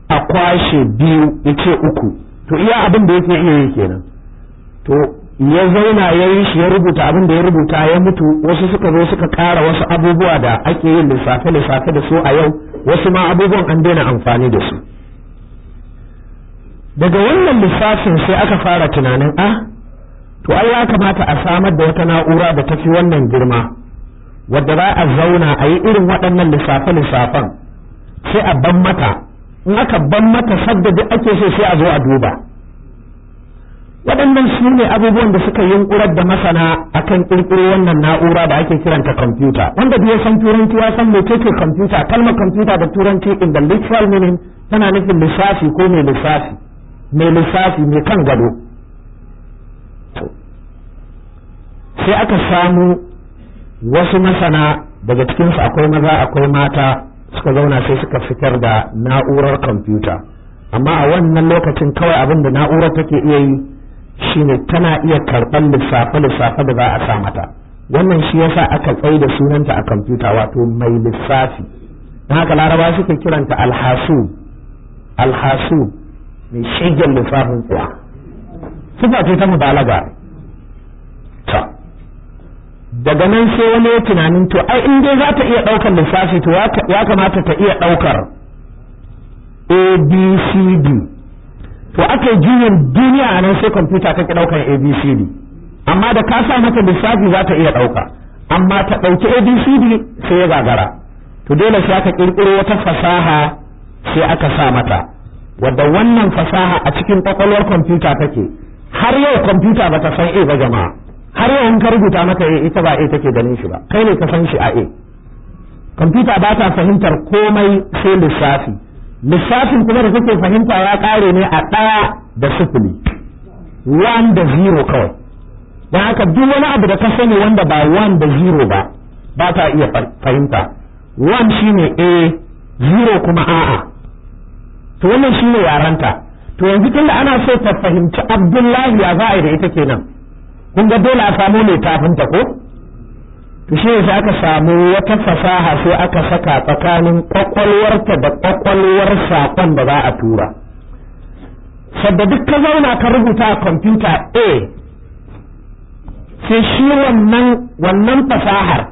a kwashe biyu ya ce uku. To iya abin da yake iya yi kenan. To ya zauna ya yi shi, ya rubuta abin da ya rubuta, ya mutu. Wasu suka zo suka ƙara wasu abubuwa da ake yin lissafe-lissafe da su a yau, wasu ma abubuwan an daina amfani da su. Daga wannan lissafin sai aka fara tunanin, a to ai ya kamata a samar da wata na'ura da tafi wannan girma, wadda za a zauna a yi irin waɗannan lissafe-lissafen, sai a ban mata. In aka ban mata, sadda duk ake so sai a zo a duba. Waɗannan su ne abubuwan da suka yunkurar da masana akan ƙirƙiro wannan na'ura da ake kiranta kwamfuta. Wanda duk ya san turanci ya san mecece kwamfuta. Kalmar kwamfuta da turanci, in the literal meaning, tana nufin lissafi ko mai lissafi, mai lissafi, mai kan gado. Sai aka samu wasu masana, daga cikinsu akwai maza akwai mata, suka zauna sai suka fitar da na'urar kwamfuta. Amma a wannan lokacin kawai abin da na'urar take iya yi shine tana iya karɓar lissafe-lissafe da za a sa mata. Wannan shi yasa aka tsai da sunanta a kwamfuta, wato mai lissafi. Don haka Laraba suke kiranta alhasu, alhasu, mai shigen lissafin tsiya, sifa ce ta mubalaga. Ta daga nan sai wani ya tunanin, to ai in dai za ta iya ɗaukar lissafi, to ya kamata ta iya ɗaukar ABCD. To aka yi juyin duniya a nan, sai kwamfuta ta ki ɗaukar ABCD. Amma da ka sa mata lissafi za ta iya ɗauka, amma ta ɗauki ABCD sai ya gagara. To dole sai aka ƙirƙiro wata fasaha, sai aka sa mata, wadda wannan fasaha a cikin kwakwalwar kwamfuta take. Har yau kwamfuta ba ta san A ba, jama'a. Har yau in ka rubuta mata A, ita ba A take ganin shi ba, kai ne ka san shi a A. Kwamfuta ba ta fahimtar komai sai lissafi. Lissafin kuma da take fahimta ya kare ne a ɗaya da sifili, one da zero kawai. Don haka duk wani abu da ka sani wanda ba one da zero ba, ba ta iya fahimta. One shine A, zero kuma a'a. To wannan shine yaranta. To yanzu tunda ana so ta fahimci Abdullahi, ya za a yi da ita kenan? Kun ga dole a samu mai tafinta ko? To shi ne aka samu wata fasaha, sai aka saka tsakanin kwakwalwarta da kwakwalwar saƙon da za a tura. Sadda duk ka zauna ka rubuta a kwamfuta A, sai shi wannan fasahar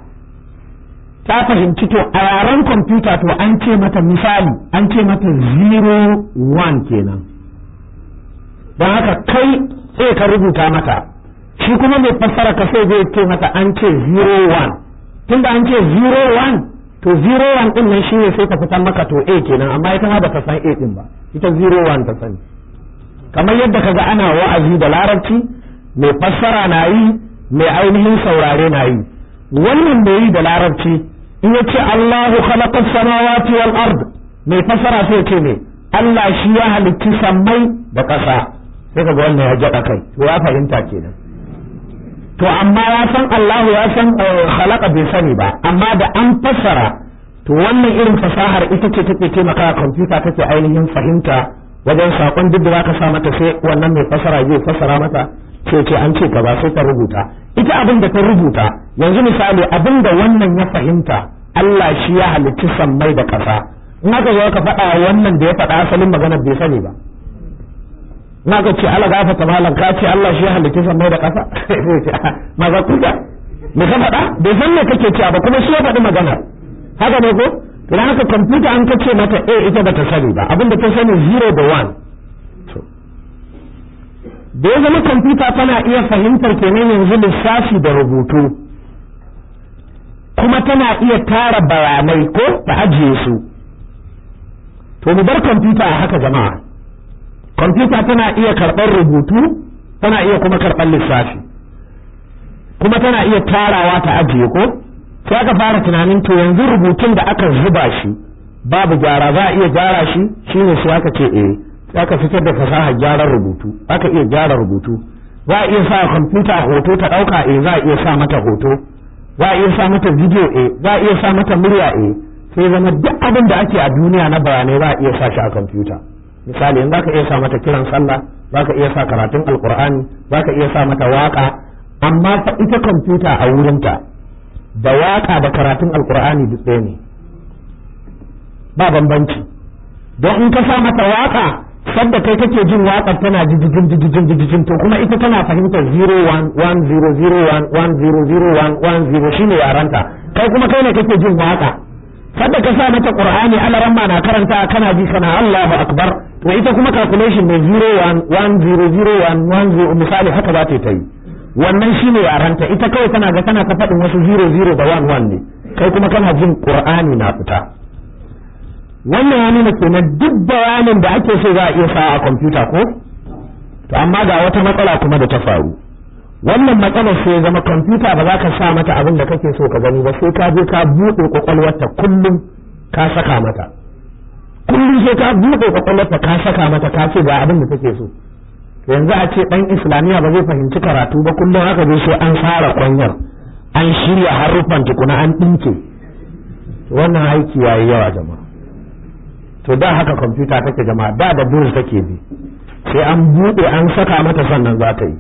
ta fahimci to a yaren kwamfuta to an ce mata, misali, an ce mata 0 1 kenan. Don haka kai sai ka rubuta mata, shi kuma mai fassara ka sai zai ce mata an ce 0 1. Tunda an ce 0 1, to 0 1 din nan shine sai ta fitar maka to A kenan. Amma ita ma bata san A din ba, ita 0 1 ta sani. Kamar yadda kaga ana wa'azi da larabci, mai fassara na yi, mai ainihin saurare na yi. Wannan mai yi da larabci in ya ce Allahu khalaqa samawati wal ard, Mai fasara sai ce me? Allah shi ya halicci sammai da ƙasa. Sai kaga wannan ya jaɗa kai, to ya fahimta kenan. To amma ya san Allahu ya san khalaqa bai sani ba, amma da an fassara, to wannan irin fasahar ita ce take taimakawa kwamfuta take ainihin fahimta wajen saƙon duk da zaka sa mata, sai wannan mai fassara zai fassara mata, sai ce an ce kaza, sai ta rubuta. Ita abin da ta rubuta yanzu, misali, abin da wannan ya fahimta, Allah shi ya halicci sammai da ƙasa, in aka zo ka faɗa wannan da ya faɗa asalin maganar bai sani ba, in aka ce, "Ala gafata malam, ka ce Allah shi ya halicci sammai da ƙasa?" Sai ce, "Maza kuka me ka faɗa?" Bai san me kake cewa ba, kuma shi ya faɗi maganar. Haka ne ko? To dan haka kwamfuta an ka ce mata a, ita bata sani ba. Abin da ta sani 0 da 1. To da ya zama kwamfuta tana iya fahimtar kenan yanzu lissafi da rubutu, kuma tana iya tara bayanai ko ta ajiye su. To mu bar kwamfuta a haka, jama'a. Kwamfuta tana iya karɓar rubutu, tana iya kuma karɓar lissafi, kuma tana iya tarawa ta ajiye ko? Sai aka fara tunanin, to yanzu rubutun da aka zuba shi babu gyara, za a iya gyara shi? Shine sai aka ce eh, sai aka fitar da fasahar gyaran rubutu. Aka iya gyara rubutu. Za a iya sa kwamfuta hoto ta ɗauka? Eh, za a iya sa mata hoto. Za a iya sa mata bidiyo? Eh. Za a iya sa mata murya? Eh. Sai zama duk abin da ake a duniya na bayanai za a iya sa shi a kwamfuta. Misali, in za ka iya sa mata kiran sallah, za ka iya sa karatun Alkur'ani, za ka iya sa mata waka. Amma fa ita kwamfuta a wurinta da waka da karatun Alkur'ani duk ɗaya ne, ba bambanci. Don in ka sa mata waka, sadda kai kake jin waƙar tana jijijin jijijin jijijin, to kuma ita tana fahimtar 0 1 1 0 0 1 1 0 0 1 1 0, shine yaranta. Kai kuma kai ne kake jin waka. Sadda ka sa mata Qur'ani, alaramma na karanta, kana ji kana "Allahu akbar", to ita kuma calculation ne, 0 1 1 0 0 1 1 0, misali, haka za ta yi. Wannan shine yaranta. Ita kawai tana ga tana ta faɗin wasu 0 0 da 1 1 ne, kai kuma kana jin Qur'ani na fita. Wannan ya nuna kenan duk bayanin da ake so za a iya sa a kwamfuta ko? To amma ga wata matsala kuma da ta faru. Wannan matsalar sai zama kwamfuta ba za ka sa mata abin da kake so ka gani ba, sai ka je ka buɗe kwakwalwarta kullum ka saka mata. Kullum sai ka buɗe kwakwalwarta ka saka mata, ka ce ga abin da kake so. Yanzu a ce ɗan Islamiyya ba zai fahimci karatu ba, kullum haka zo sai an fara kwanyar, an shirya haruffan tukuna, an ɗinke. Wannan aiki yayi yawa, jama'a. To da haka kwamfuta take, jama'a. Da da DOS take bi, sai an buɗe an saka mata sannan za ta yi.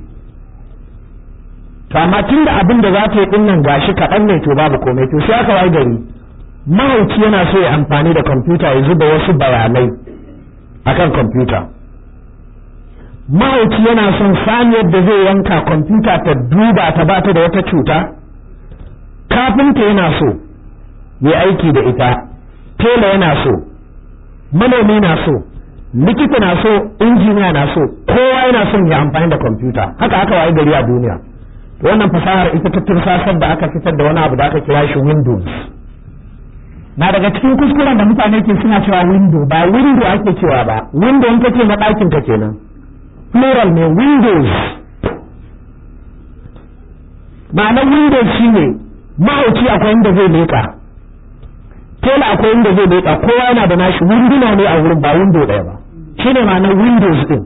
To amma tun da abin da za ta yi dinnan gashi kaɗan ne, to babu komai. To sai aka wayi gari mahauci yana so ya amfani da kwamfuta ya zuba wasu bayanai akan kwamfuta. Mahauci yana son saniyar da zai yanka kwamfuta ta duba ta bata da wata cuta. Kafinta yana so ya aiki da ita, tela yana so, manomi na so, likita na so, injiniya na so, kowa yana son ya amfani da kwamfuta. Haka aka wayi gari a duniya. Wannan fasahar ita ta tursasar da aka fitar da wani abu da aka kira shi Windows. Na daga cikin kuskuren da mutane ke suna cewa window, ba window ake cewa ba. Window in kace na ɗakin ka kenan, plural ne, windows. Ma'anar windows shine mahauci akwai inda zai leƙa, tela akwai inda zai leƙa, kowa yana da nashi winduna ne a wurin, ba window ɗaya ba. Shine ma'anar Windows din.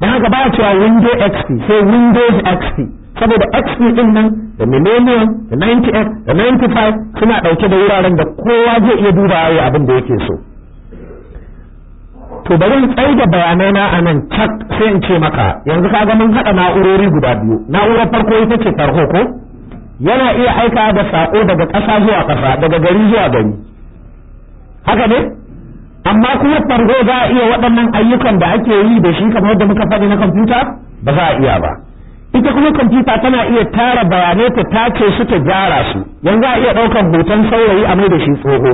Don haka ba a cewa Windows XP, sai Windows XP, saboda XP din nan da Millennium da 98 da 95 suna ɗauke da wuraren da kowa zai iya dubawa ya abin da yake so. To bari in tsaye da bayanai na anan cak, sai in ce maka yanzu ka ga mun haɗa na'urori guda biyu. Na'urar farko ita ce tarho ko? Yana iya aika da sako daga ƙasa zuwa ƙasa, daga gari zuwa gari, haka ne? Amma kuma tarho za a iya waɗannan ayyukan da ake yi da shi kamar yadda muka faɗi na kwamfuta? Ba za a iya ba. Ita kuma kwamfuta tana iya tara bayanai, ta tace su, ta gyara su. Yanzu a iya ɗaukan hoton saurayi a mai da shi tsoho,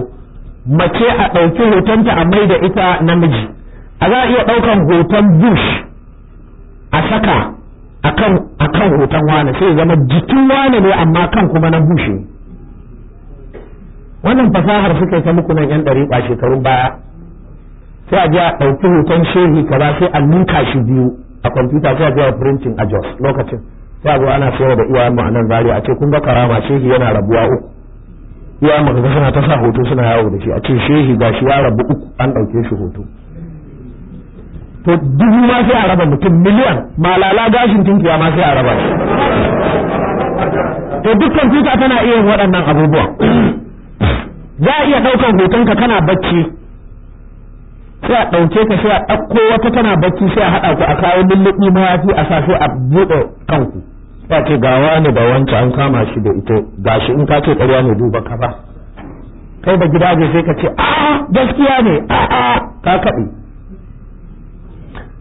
mace a ɗauki hotonta a mai da ita namiji, a za a iya ɗaukan hoton Bush a saka akan hoton wane, sai zama jikin wane ne amma kan kuma na Bush ne. Wannan fasahar suka yi ta muku nan yan ɗariƙa shekarun baya. Sai a je a ɗauki hoton shehi kaza, sai a ninka shi biyu a kwamfuta, sai a je a printing a Jos lokacin, sai a zo ana sayar da iyayen mu a nan Zaria, a ce kun ga karama, shehi yana rabuwa uku. Iya maka ga suna ta sa hoto suna yawo da shi, a ce shehi gashi ya rabu uku an ɗauke shi hoto. To dubu ma sai a raba mutum miliyan, malala gashin tunkiya ma sai a raba shi. To duk kwamfuta tana iya yin waɗannan abubuwan. Za a iya ɗaukan hotonka kana bacci, sai a ɗauke ka, sai a ɗauko wata tana bacci, sai a haɗa ku, a kawo lulluɓi mayafi a sa, sai a buɗe kanku, sai a ce ga wani da wancan an kama shi da ita gashi, in ka ce ƙarya ne duba ka ba kai da gidaje, sai ka ce a gaskiya ne, a a ka kaɗe.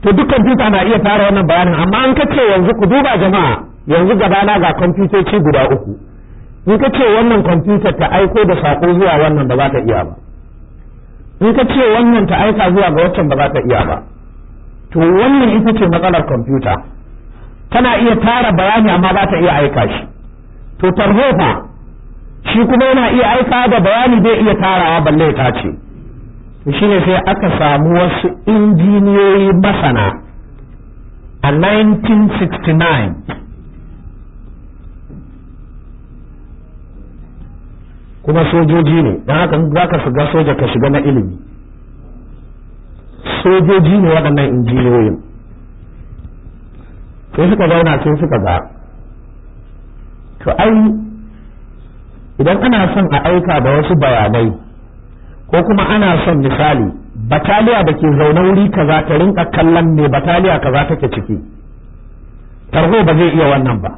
To duk kwamfuta na iya fara wannan bayanin. Amma an ka ce yanzu ku duba jama'a, yanzu gabana ga kwamfutoci guda uku, in ka ce wannan kwamfutar ta aiko da saƙo zuwa wannan, ba za ta iya ba. In ka ce wannan ta aika zuwa ga waccan, ba za ta iya ba. To wannan ita ce matsalar kwamfuta, tana iya tara bayani amma ba ta iya aika shi. To tarho fa, shi kuma yana iya aika da bayani, bai iya tarawa balle ta ce. To shine sai aka samu wasu injiniyoyi masana a 1969 kuma sojoji ne, don haka za ka shiga soja ka shiga na ilimi. Sojoji ne waɗannan injiniyoyin. Sai suka zauna, sai suka ga to ai idan ana son a aika da wasu bayanai, ko kuma ana son misali bataliya da ke zaune wuri kaza ta rinka kallon me bataliya kaza take ciki, tarho ba zai iya wannan ba.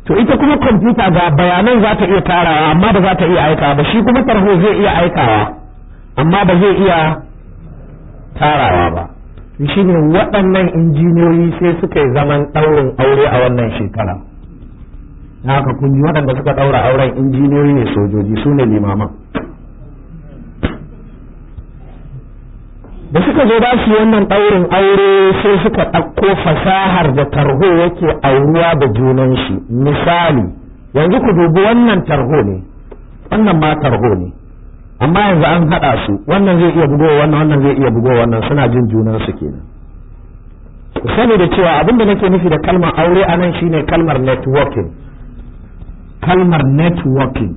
To ita kuma kwamfuta ga bayanan za ta iya tarawa amma ba za ta iya aikawa ba. Shi kuma tarho zai iya aikawa amma ba zai iya tarawa ba. Shi ne waɗannan injiniyoyi sai suka yi zaman ɗaurin aure a wannan shekara. Haka kun ji waɗanda suka ɗaura auren injiniyoyi ne sojoji, su ne limaman. Da suka zo ba su wannan ɗaurin aure, sai suka ɗauko fasahar da tarho yake auruwa da junan shi. Misali yanzu ku dubi, wannan tarho ne, wannan ma tarho ne, amma yanzu an haɗa su, wannan zai iya bugowa wannan, wannan zai iya bugowa wannan, suna jin junan su kenan. Ku sani da cewa abin da nake nufi da kalmar aure a nan shine kalmar networking. Kalmar networking,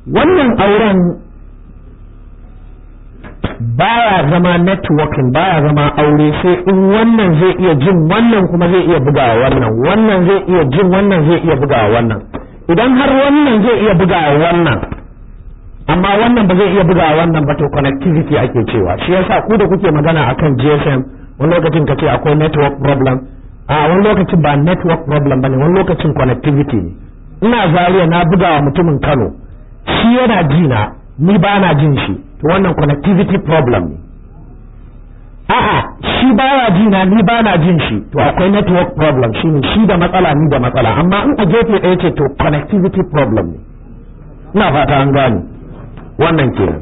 wannan auren baya zama networking, baya zama aure sai in wannan zai iya jin wannan kuma zai iya bugawa wannan, wannan zai iya jin wannan zai iya bugawa wannan. Idan har wannan zai iya bugawa wannan amma wannan ba zai iya bugawa wannan ba, to connectivity ake cewa. Shi yasa ku da kuke magana akan GSM, wani lokacin ka ce akwai network problem. A wani lokacin ba network problem bane, wani lokacin connectivity ne. Ina Zaria na bugawa mutumin Kano, shi yana ji na, ni ba na jin shi, to wannan connectivity problem ne. A'a, shi baya ji na, ni ba na jin shi, to akwai network problem, shine shi da matsala, ni da matsala. Amma in a gefe ɗaya ce, to connectivity problem ne. Ina fata an gane wannan kenan.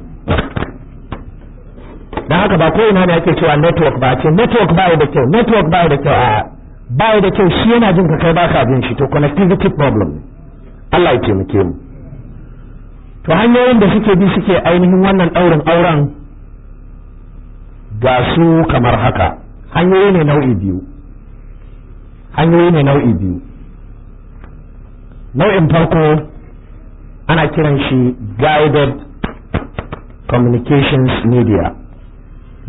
Dan haka ba ko ina ne ake cewa network ba, ce network ba da kyau, network ba da kyau. A ba da kyau, shi yana jin ka, kai baka jin shi, to connectivity problem ne. Allah ya taimake mu. To hanyoyin da suke bi suke ainihin wannan ɗaurin auren ga su kamar haka. Hanyoyi ne nau'i biyu, hanyoyi ne nau'i biyu. Nau'in farko ana kiran shi guided communications media.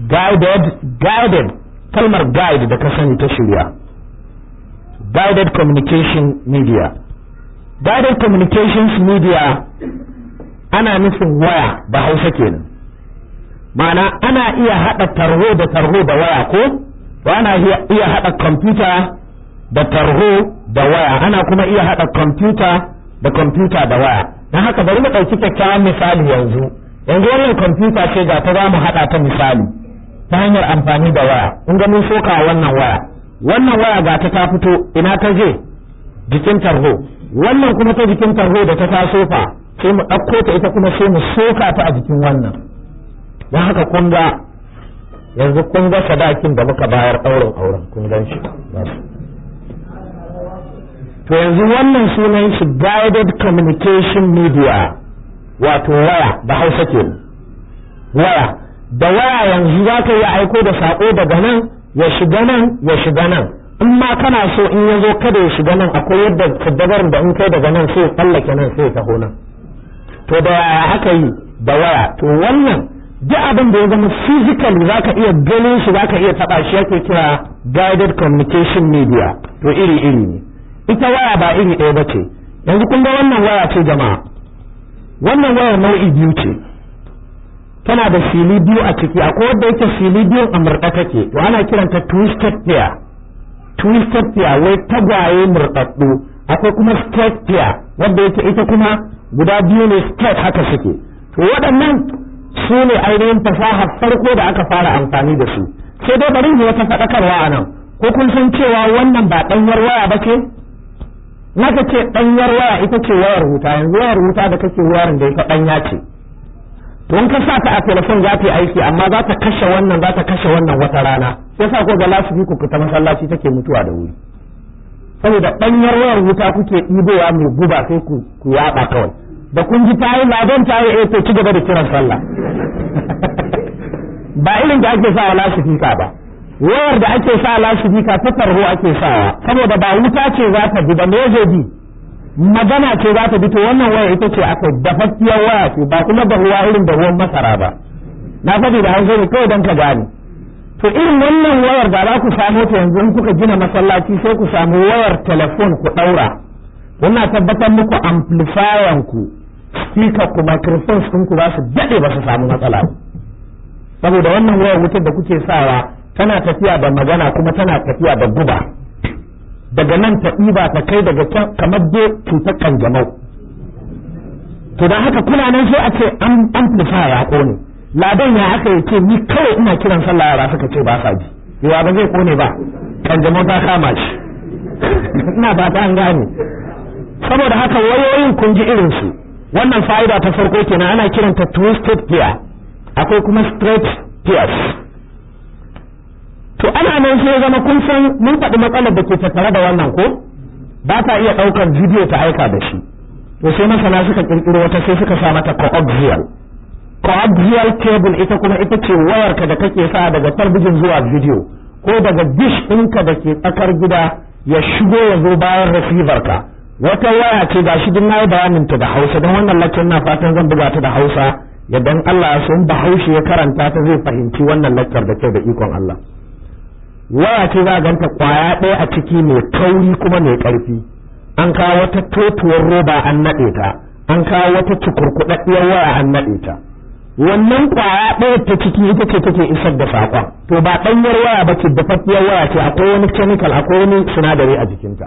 Guided, guided, kalmar guide da ka sani ta shirya, guided communication media. Guided communications media ana nufin waya da Hausa kenan. Ma'ana ana iya haɗa tarho da tarho da waya, ko ana iya haɗa kwamfuta da tarho da waya, ana kuma iya haɗa kwamfuta da kwamfuta da waya. Don haka bari mu ɗauki kyakkyawan misali yanzu. Yanzu wannan kwamfuta ce ga ta, za mu haɗa ta misali ta hanyar amfani da waya. In ga mun soka wannan waya, wannan waya ga ta ta fito, ina ta je? Jikin tarho. Wannan kuma ta jikin tarho da ta taso fa, sai mu ɗauko ta ita kuma sai mu soka ta a jikin wannan. Don haka kun ga yanzu, kun ga sadakin da muka bayar ɗaurin auren, kun gan shi. To yanzu wannan sunan shi guided communication media, wato waya da Hausa ke. Waya da waya yanzu za ka yi aiko da saƙo daga nan ya shiga nan, ya shiga nan. In ma kana so in ya zo kada ya shiga nan, akwai yadda siddabarin da in kai daga nan sai ya tsallake nan sai ya taho nan. To da yaya aka yi? Da waya. To wannan duk abin da ya zama physically zaka iya ganin shi, zaka iya taba shi, yake kira guided communication media. To iri iri ne. Ita waya ba iri ɗaya ba ce. Yanzu kun ga wannan waya ce, jama'a. Wannan wayar nau'i biyu ce, tana da fili biyu a ciki. Akwai wadda yake fili biyun a murɗe take, to ana kiranta twisted pair. Twisted pair, wai tagwaye murɗaɗɗu. Akwai kuma straight pair, wadda yake ita kuma guda biyu ne straight haka suke. To waɗannan su ne ainihin fasahar farko da aka fara amfani da su. Sai dai bari mu wata faɗakarwa a nan. Ko kun san cewa wannan ba ɗanyar waya ba ce? Naka ce ɗanyar waya ita ce wayar wuta. Yanzu wayar wuta da kake wayarin da ita ɗanya ce. To in ka sa ta a telefon za ta yi aiki, amma za ta kashe wannan, za ta kashe wannan wata rana. Sai sa ko ga lasifika ku fita masallaci take mutuwa da wuri, saboda ɗanyar wayar wuta kuke ɗibowa mai guba, sai ku yaɓa kawai. Da kun ji tayi ladan tayi, eh, to ci gaba da kiran sallah. Ba irin da ake sawa lasifika ba. Wayar da ake sa lasifika ta tarho ake sawa, saboda ba wuta ce za ta bi ba. Me zai bi? Magana ce za ta bi. To wannan waya ita ce aka dafaffiyar waya ce, ba kuma da ruwa irin da ruwan masara ba. Na faɗi da Hausa ne kawai don ka gane. To irin wannan wayar da za ku samu ta yanzu, in kuka gina masallaci sai ku samu wayar telefon ku ɗaura. Wannan tabbatar muku amplifier ku, speaker ku, microphones ɗin ku za su daɗe ba su samu matsala ba, saboda wannan wayar wutar da kuke sawa tana tafiya da magana kuma tana tafiya da guba. Daga nan ta ɗiba ta kai daga can, kamar dai cutar kanjamau. To don haka kuna nan sai a ce amplifier ya kone. Ladan, ya aka yi? Ce ni kawai ina kiran sallah yara suka ce ba sa ji. Yawa ba zai kone ba? Kanjamau ta kama shi. Ina ba ta an gane. Saboda haka wayoyin kun ji irin su. Wannan fa'ida ta farko kenan, ana kiranta twisted pair. Akwai kuma straight pairs. To ana nan sai zama kun san mun faɗi matsalar da ke tattare da wannan, ko ba ta iya ɗaukar bidiyo ta aika da shi. To sai masana suka ƙirƙiro wata, sai suka sa mata coaxial, coaxial cable. Ita kuma ita ce wayarka da kake sa daga talbijin zuwa bidiyo, ko daga dish ɗinka da ke tsakar gida ya shigo ya zo bayan receiver ka. Wata waya ce, ga shi duk na yi bayanin ta da Hausa, don wannan lecture na fatan zan buga ta da Hausa yadda Allah ya so Bahaushe ya karanta ta zai fahimci wannan lecture da kyau da ikon Allah. Waya ce za a ganta kwaya ɗaya a ciki, mai kauri kuma mai ƙarfi. An kawo wata totuwar roba an naɗe ta, an kawo wata cukurkuɗaɗɗiyar waya an naɗe ta. Wannan kwaya ɗaya ta ciki ita ce take isar da saƙon. To ba ɗanyar waya ba ce, dafaffiyar waya ce. Akwai wani chemical, akwai wani sinadari a jikinta,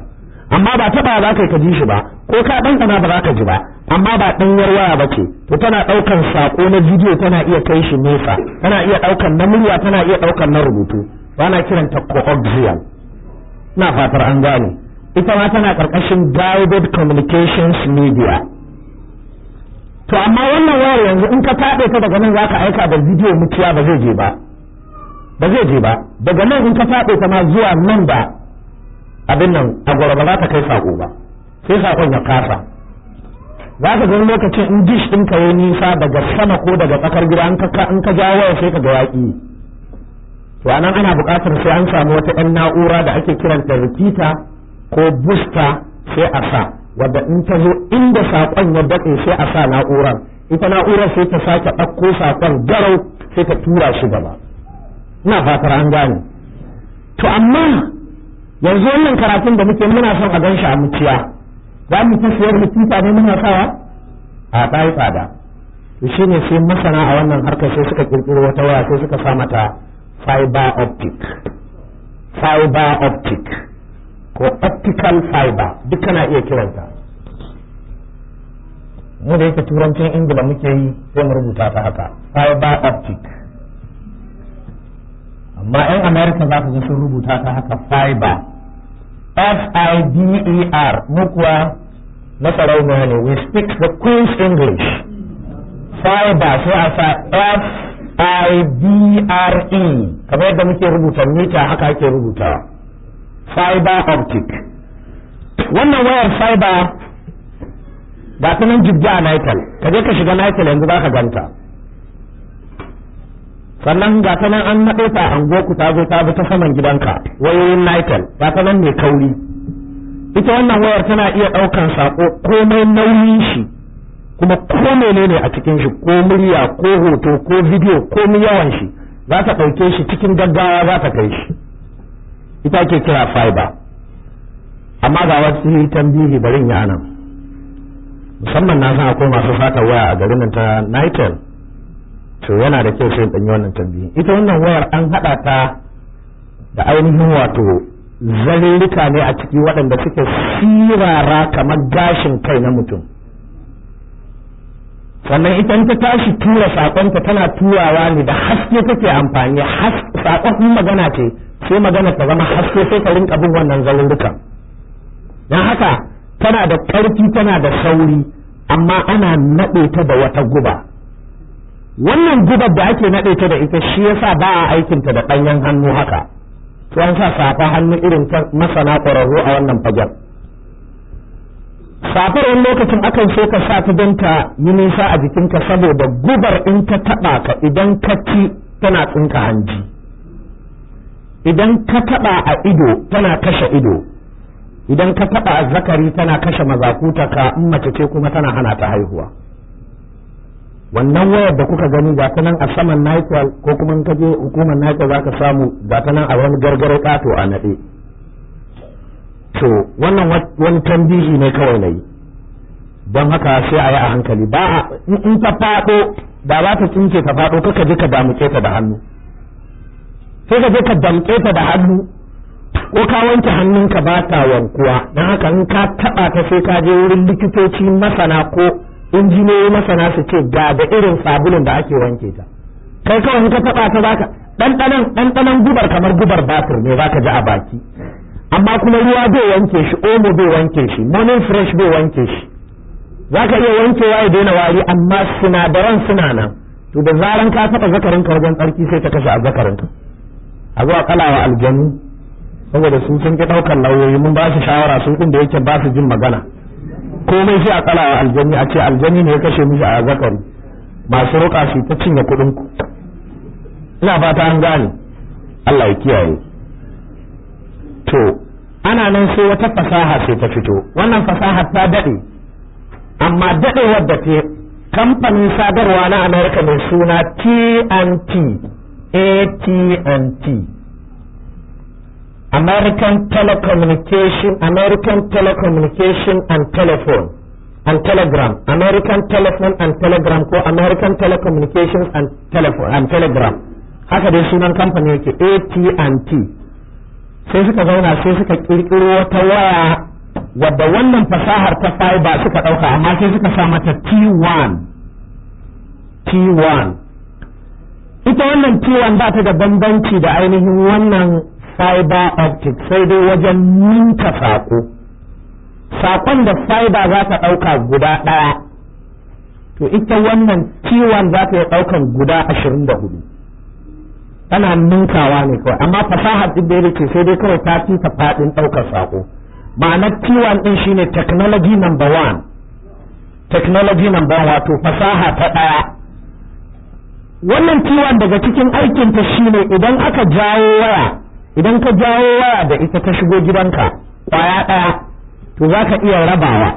amma ba taɓa za ka ka ji shi ba, ko ka ɗanɗana ba za ka ji ba, amma ba ɗanyar waya ba ce. To tana ɗaukan saƙo na bidiyo, tana iya kai shi nesa, tana iya ɗaukan na murya, tana iya ɗaukan na rubutu. Ba na kiranta coaxial. Na fatar an gane. Ita ma tana ƙarƙashin guided communications media. To amma wannan wayar yanzu in ka taɓe ta daga nan za ka aika da bidiyo muciya, ba zai je ba, ba zai je ba. Daga nan in ka taɓe ta ma zuwa nan da abin nan a gwara, ba za ta kai sako ba, sai sakon ya kasa. Za ka ga lokacin in dish ɗin ka yi nisa daga sama ko daga tsakar gida, in ka jawo waya sai ka ga yaƙi. To anan ana buƙatar sai an samu wata 'yan na'ura da ake kiranta repeater ko booster, sai a sa, wadda in ta zo inda saƙon ya datse sai a sa na'urar. Ita na'urar sai ta sake ɗauko saƙon garau, sai ta tura shi gaba. Ina fatar an gane. To amma yanzu wannan karatun da muke muna son a gan shi a muciya, za mu ta siyar repeater ne muna sawa a ɗaya tsada. To shine sai masana a wannan harkar sai suka kirkiro wata waya, sai suka sa mata fiber optic, fiber optic ko optical fiber, duk kana iya kiranta. Mu da yake turancin Ingila muke yi, sai mu rubuta ta haka, fiber optic. Amma 'yan America za ka ga sun rubuta ta haka, fiber, F-I-B-E-R. Mu kuwa na sarauniya ne, we speak the Queen's English. Fiber sai a sa F-I-B-R-E, kamar yadda muke rubuta mita haka ake rubutawa, fiber optic. Wannan wayar fiber ga ta nan jibgi a Nitel. Ka je ka shiga Nitel yanzu za ka ganta. Sannan ga ta nan an naɗe ta a anguwarku, ta zo ta bi ta saman gidanka, wayoyin Nitel, ga ta nan mai kauri. Ita wannan wayar tana iya ɗaukan saƙo komai nauyin shi, kuma ko menene a cikin shi, ko murya ko hoto ko bidiyo, ko yawan shi, za ta ɗauke shi cikin gaggawa, za ta kai shi. Ita ake kira fiber. Amma ga wasu tambihi barin ya anan, musamman na san akwai masu sata waya a garin nan ta Nitel. To yana da kyau sai ɗanyi wannan tambihi. Ita wannan wayar an haɗa ta da ainihin wato zarurruka ne a ciki waɗanda suke sirara kamar gashin kai na mutum. Sannan ita ta tashi tura saƙonta, tana turawa ne da haske take amfani. Saƙon in magana ce, sai magana ta zama haske, sai ka rinka bin wannan zarurrukan. Don haka tana da ƙarfi, tana da sauri, amma ana naɗe ta da wata guba. Wannan gubar da ake naɗe ta da ita, shi yasa ba a aikinta da ɗanyen hannu haka. To an sa safa hannu irin ta masana ƙwararru a wannan fagen. Safar wani lokacin akan so ka sa ta don ta yi nisa a jikinka, saboda gubar in ta taɓa ka, idan ka ci, tana tsinka hanji, idan ka taɓa a ido, tana kashe ido, idan ka taɓa a zakari, tana kashe mazakuta ka, in mace ce kuma tana hana ta haihuwa. Wannan wayar da kuka gani, ga ta nan a saman Nitel, ko kuma in ka je hukumar Nitel za ka samu, ga ta nan a wani gargare ƙato a naɗe. To wannan wani tambihi ne kawai na yi. Don haka sai a yi a hankali. Ba a in ta faɗo, da za ta tsinke ta faɗo, kaka je ka damuke ta da hannu. Sai ka je ka damƙe ta da hannu, ko ka wanke hannunka ba ta wankuwa. Don haka in ka taɓa ta, sai ka je wurin likitoci masana ko injiniyoyi masana su ce ga da irin sabulun da ake wanke ta. Kai kawai in ka taɓa ta, zaka ɗanɗanon gubar kamar gubar batir ne zaka ji a baki, amma kuma ruwa bai wanke shi, Omo bai wanke shi, Morning Fresh bai wanke shi. Zaka iya wankewa ya daina wari, amma sinadaran suna nan. To da zaran ka taɓa zakarinka wajen tsarki, sai ta kashe azzakarinka. A zuwa kalawa aljanu, saboda su sun ki ɗaukar lauyoyi. Mun ba su shawara, su ɗin da yake ba su jin magana, komai sai a kalawa aljani, a ce aljani ne ya kashe mishi a zakari. Masu roƙa su ta cinye kuɗin ku. Ina fata an gane. Allah ya kiyaye. To ana nan sai wata fasaha sai ta fito. Wannan fasaha ta daɗe, amma daɗewar da ta, kamfanin sadarwa na Amerika mai suna TNT, AT&T, American Telecommunication and Telephone and Telegram, American Telephone and Telegram, ko American Telecommunications and Telephone and Telegram, haka dai sunan kamfanin yake, AT&T. Sai suka zauna, sai suka kirkiro wata waya wadda wannan fasahar ta fiber suka dauka, amma sai suka sa mata T1. T1, ita wannan T1 ba ta da bambanci da ainihin wannan fiber optic, sai dai wajen ninka saƙo. Saƙon da fiber za ta ɗauka guda ɗaya, to ita wannan T1 za ta iya ɗaukan guda 24. Tana ninkawa ne kawai, amma fasahar ɗin da ce, sai dai kawai ta fi ta faɗin ɗaukar saƙo. Ma'anar T1 ɗin shine technology number one, technology number one, wato fasaha ta ɗaya. Wannan T1 daga cikin aikinta shine idan aka jawo waya, idan ka jawo waya da ita ta shigo gidanka kwaya ɗaya, to za ka iya rabawa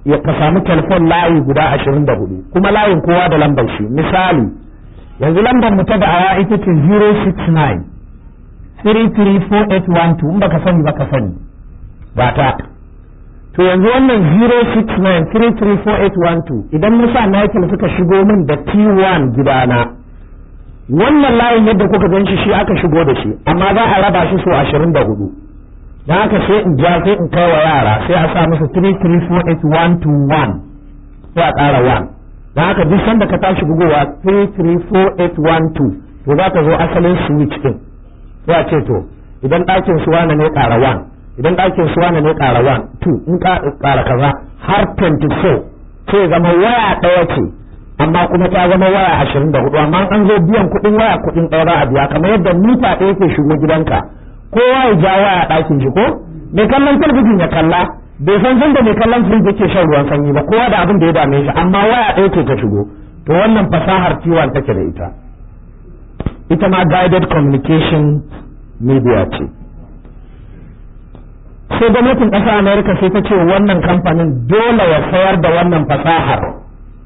ya ka samu telefon layi guda 24, kuma layin kowa da lambar shi. Misali, yanzu lambar mu ta da'awa ita ce 069 334812. In baka sani baka sani ba ta. To yanzu wannan 069 334812, idan musa Michael suka shigo min da T1 gidana, wannan layin yadda kuka gan shi, shi aka shigo da shi, amma za a raba shi so 24. Don haka sai in ja, sai in kai wa yara, sai a sa musu 3348121, sai a ƙara 1. Don haka duk sanda ka tashi bugowa 334812, to za ka zo asalin switch din, sai a ce to idan ɗakin su wane ne, ƙara 1, idan ɗakin su wane ne, ƙara 1, 2, in ƙara kaza har 24, sai zama waya ɗaya ce, amma kuma ta zama waya 24. Amma an zo biyan kuɗin waya, kuɗin ɗaya za a biya, kamar yadda mita ɗaya ke shigo gidanka. Kowa ya ja waya ɗakin shi, ko mai kallon talabijin ya kalla, bai san sanda mai kallon firij yake shan ruwan sanyi ba, kowa da abin da ya dame shi, amma waya ɗaya ce ta shigo. To wannan fasahar T1 take da ita. Ita ma guided communication media ce. Sai gwamnatin ƙasar America sai ta ce wannan kamfanin dole ya sayar da wannan fasahar,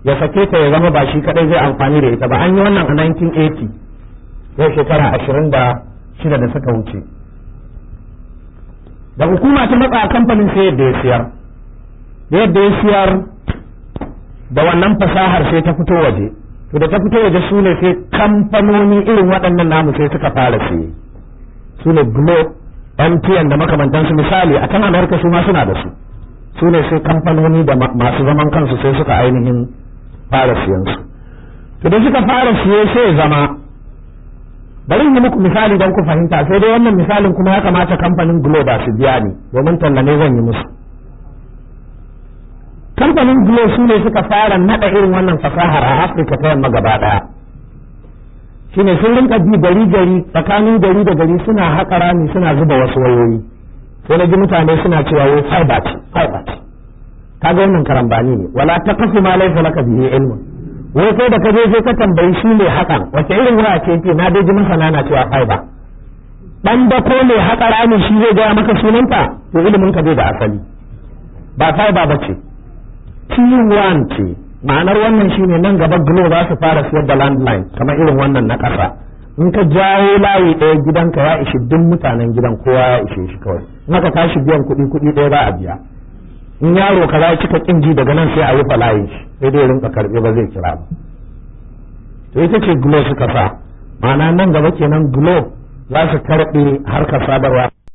ya sake ta, ya zama ba shi kadai zai amfani da ita ba. An yi wannan a 1980, yau shekara 26 da suka wuce. Da hukuma ta matsa kamfanin, sai yadda ya siyar da yadda ya siyar da wannan fasahar, sai ta fito waje. To, da ta fito waje, su ne sai kamfanoni irin waɗannan namu sai suka fara siye, su ne Glo, MTN da makamantansu. Misali, a kan Amurka su ma suna da su. Su ne sai kamfanoni da masu zaman kansu sai suka ainihin fara siyan su. To, da suka fara siye, sai zama, bari yi muku misali don ku fahimta. Sai dai wannan misalin kuma ya kamata kamfanin Glo ba su biya ni, domin talla ne zan yi musu. Kamfanin Glo su ne suka fara nada irin wannan fasahar a Afirka ta Yamma gaba daya. Shine sun rinka bi gari gari, tsakanin gari da gari, suna haƙa rami, suna zuba wasu wayoyi. Sai na ji mutane suna cewa wai fiber ce, fiber ce. Kaga wannan karambani ne. Wala taqfu ma laysa laka bihi ilmun. Wai kai da kaje sai ka tambayi shi ne hakan, wace irin waya ce? Ce na dai ji masana na cewa fiber. Dan da ko ne haƙa rami shi zai gaya maka sunanta? To, ilimin ka bai da asali. Ba fiber ba ce, T1 ce. Ma'anar wannan shine nan gaba Glo za su fara siyar da landline kamar irin wannan na ƙasa. In ka jawo layi ɗaya, gidanka ya ishi duk mutanen gidan, kowa ya ishe shi kawai. In aka tashi biyan kuɗi, kuɗi ɗaya za a biya. In yaro ka za cika kin ji, daga nan sai a rufe layin shi, sai dai rinka karɓe, ba zai kira ba. To, ita ce Glo suka sa. Ma'ana nan gaba kenan Glo za su karɓe harkar sadarwa.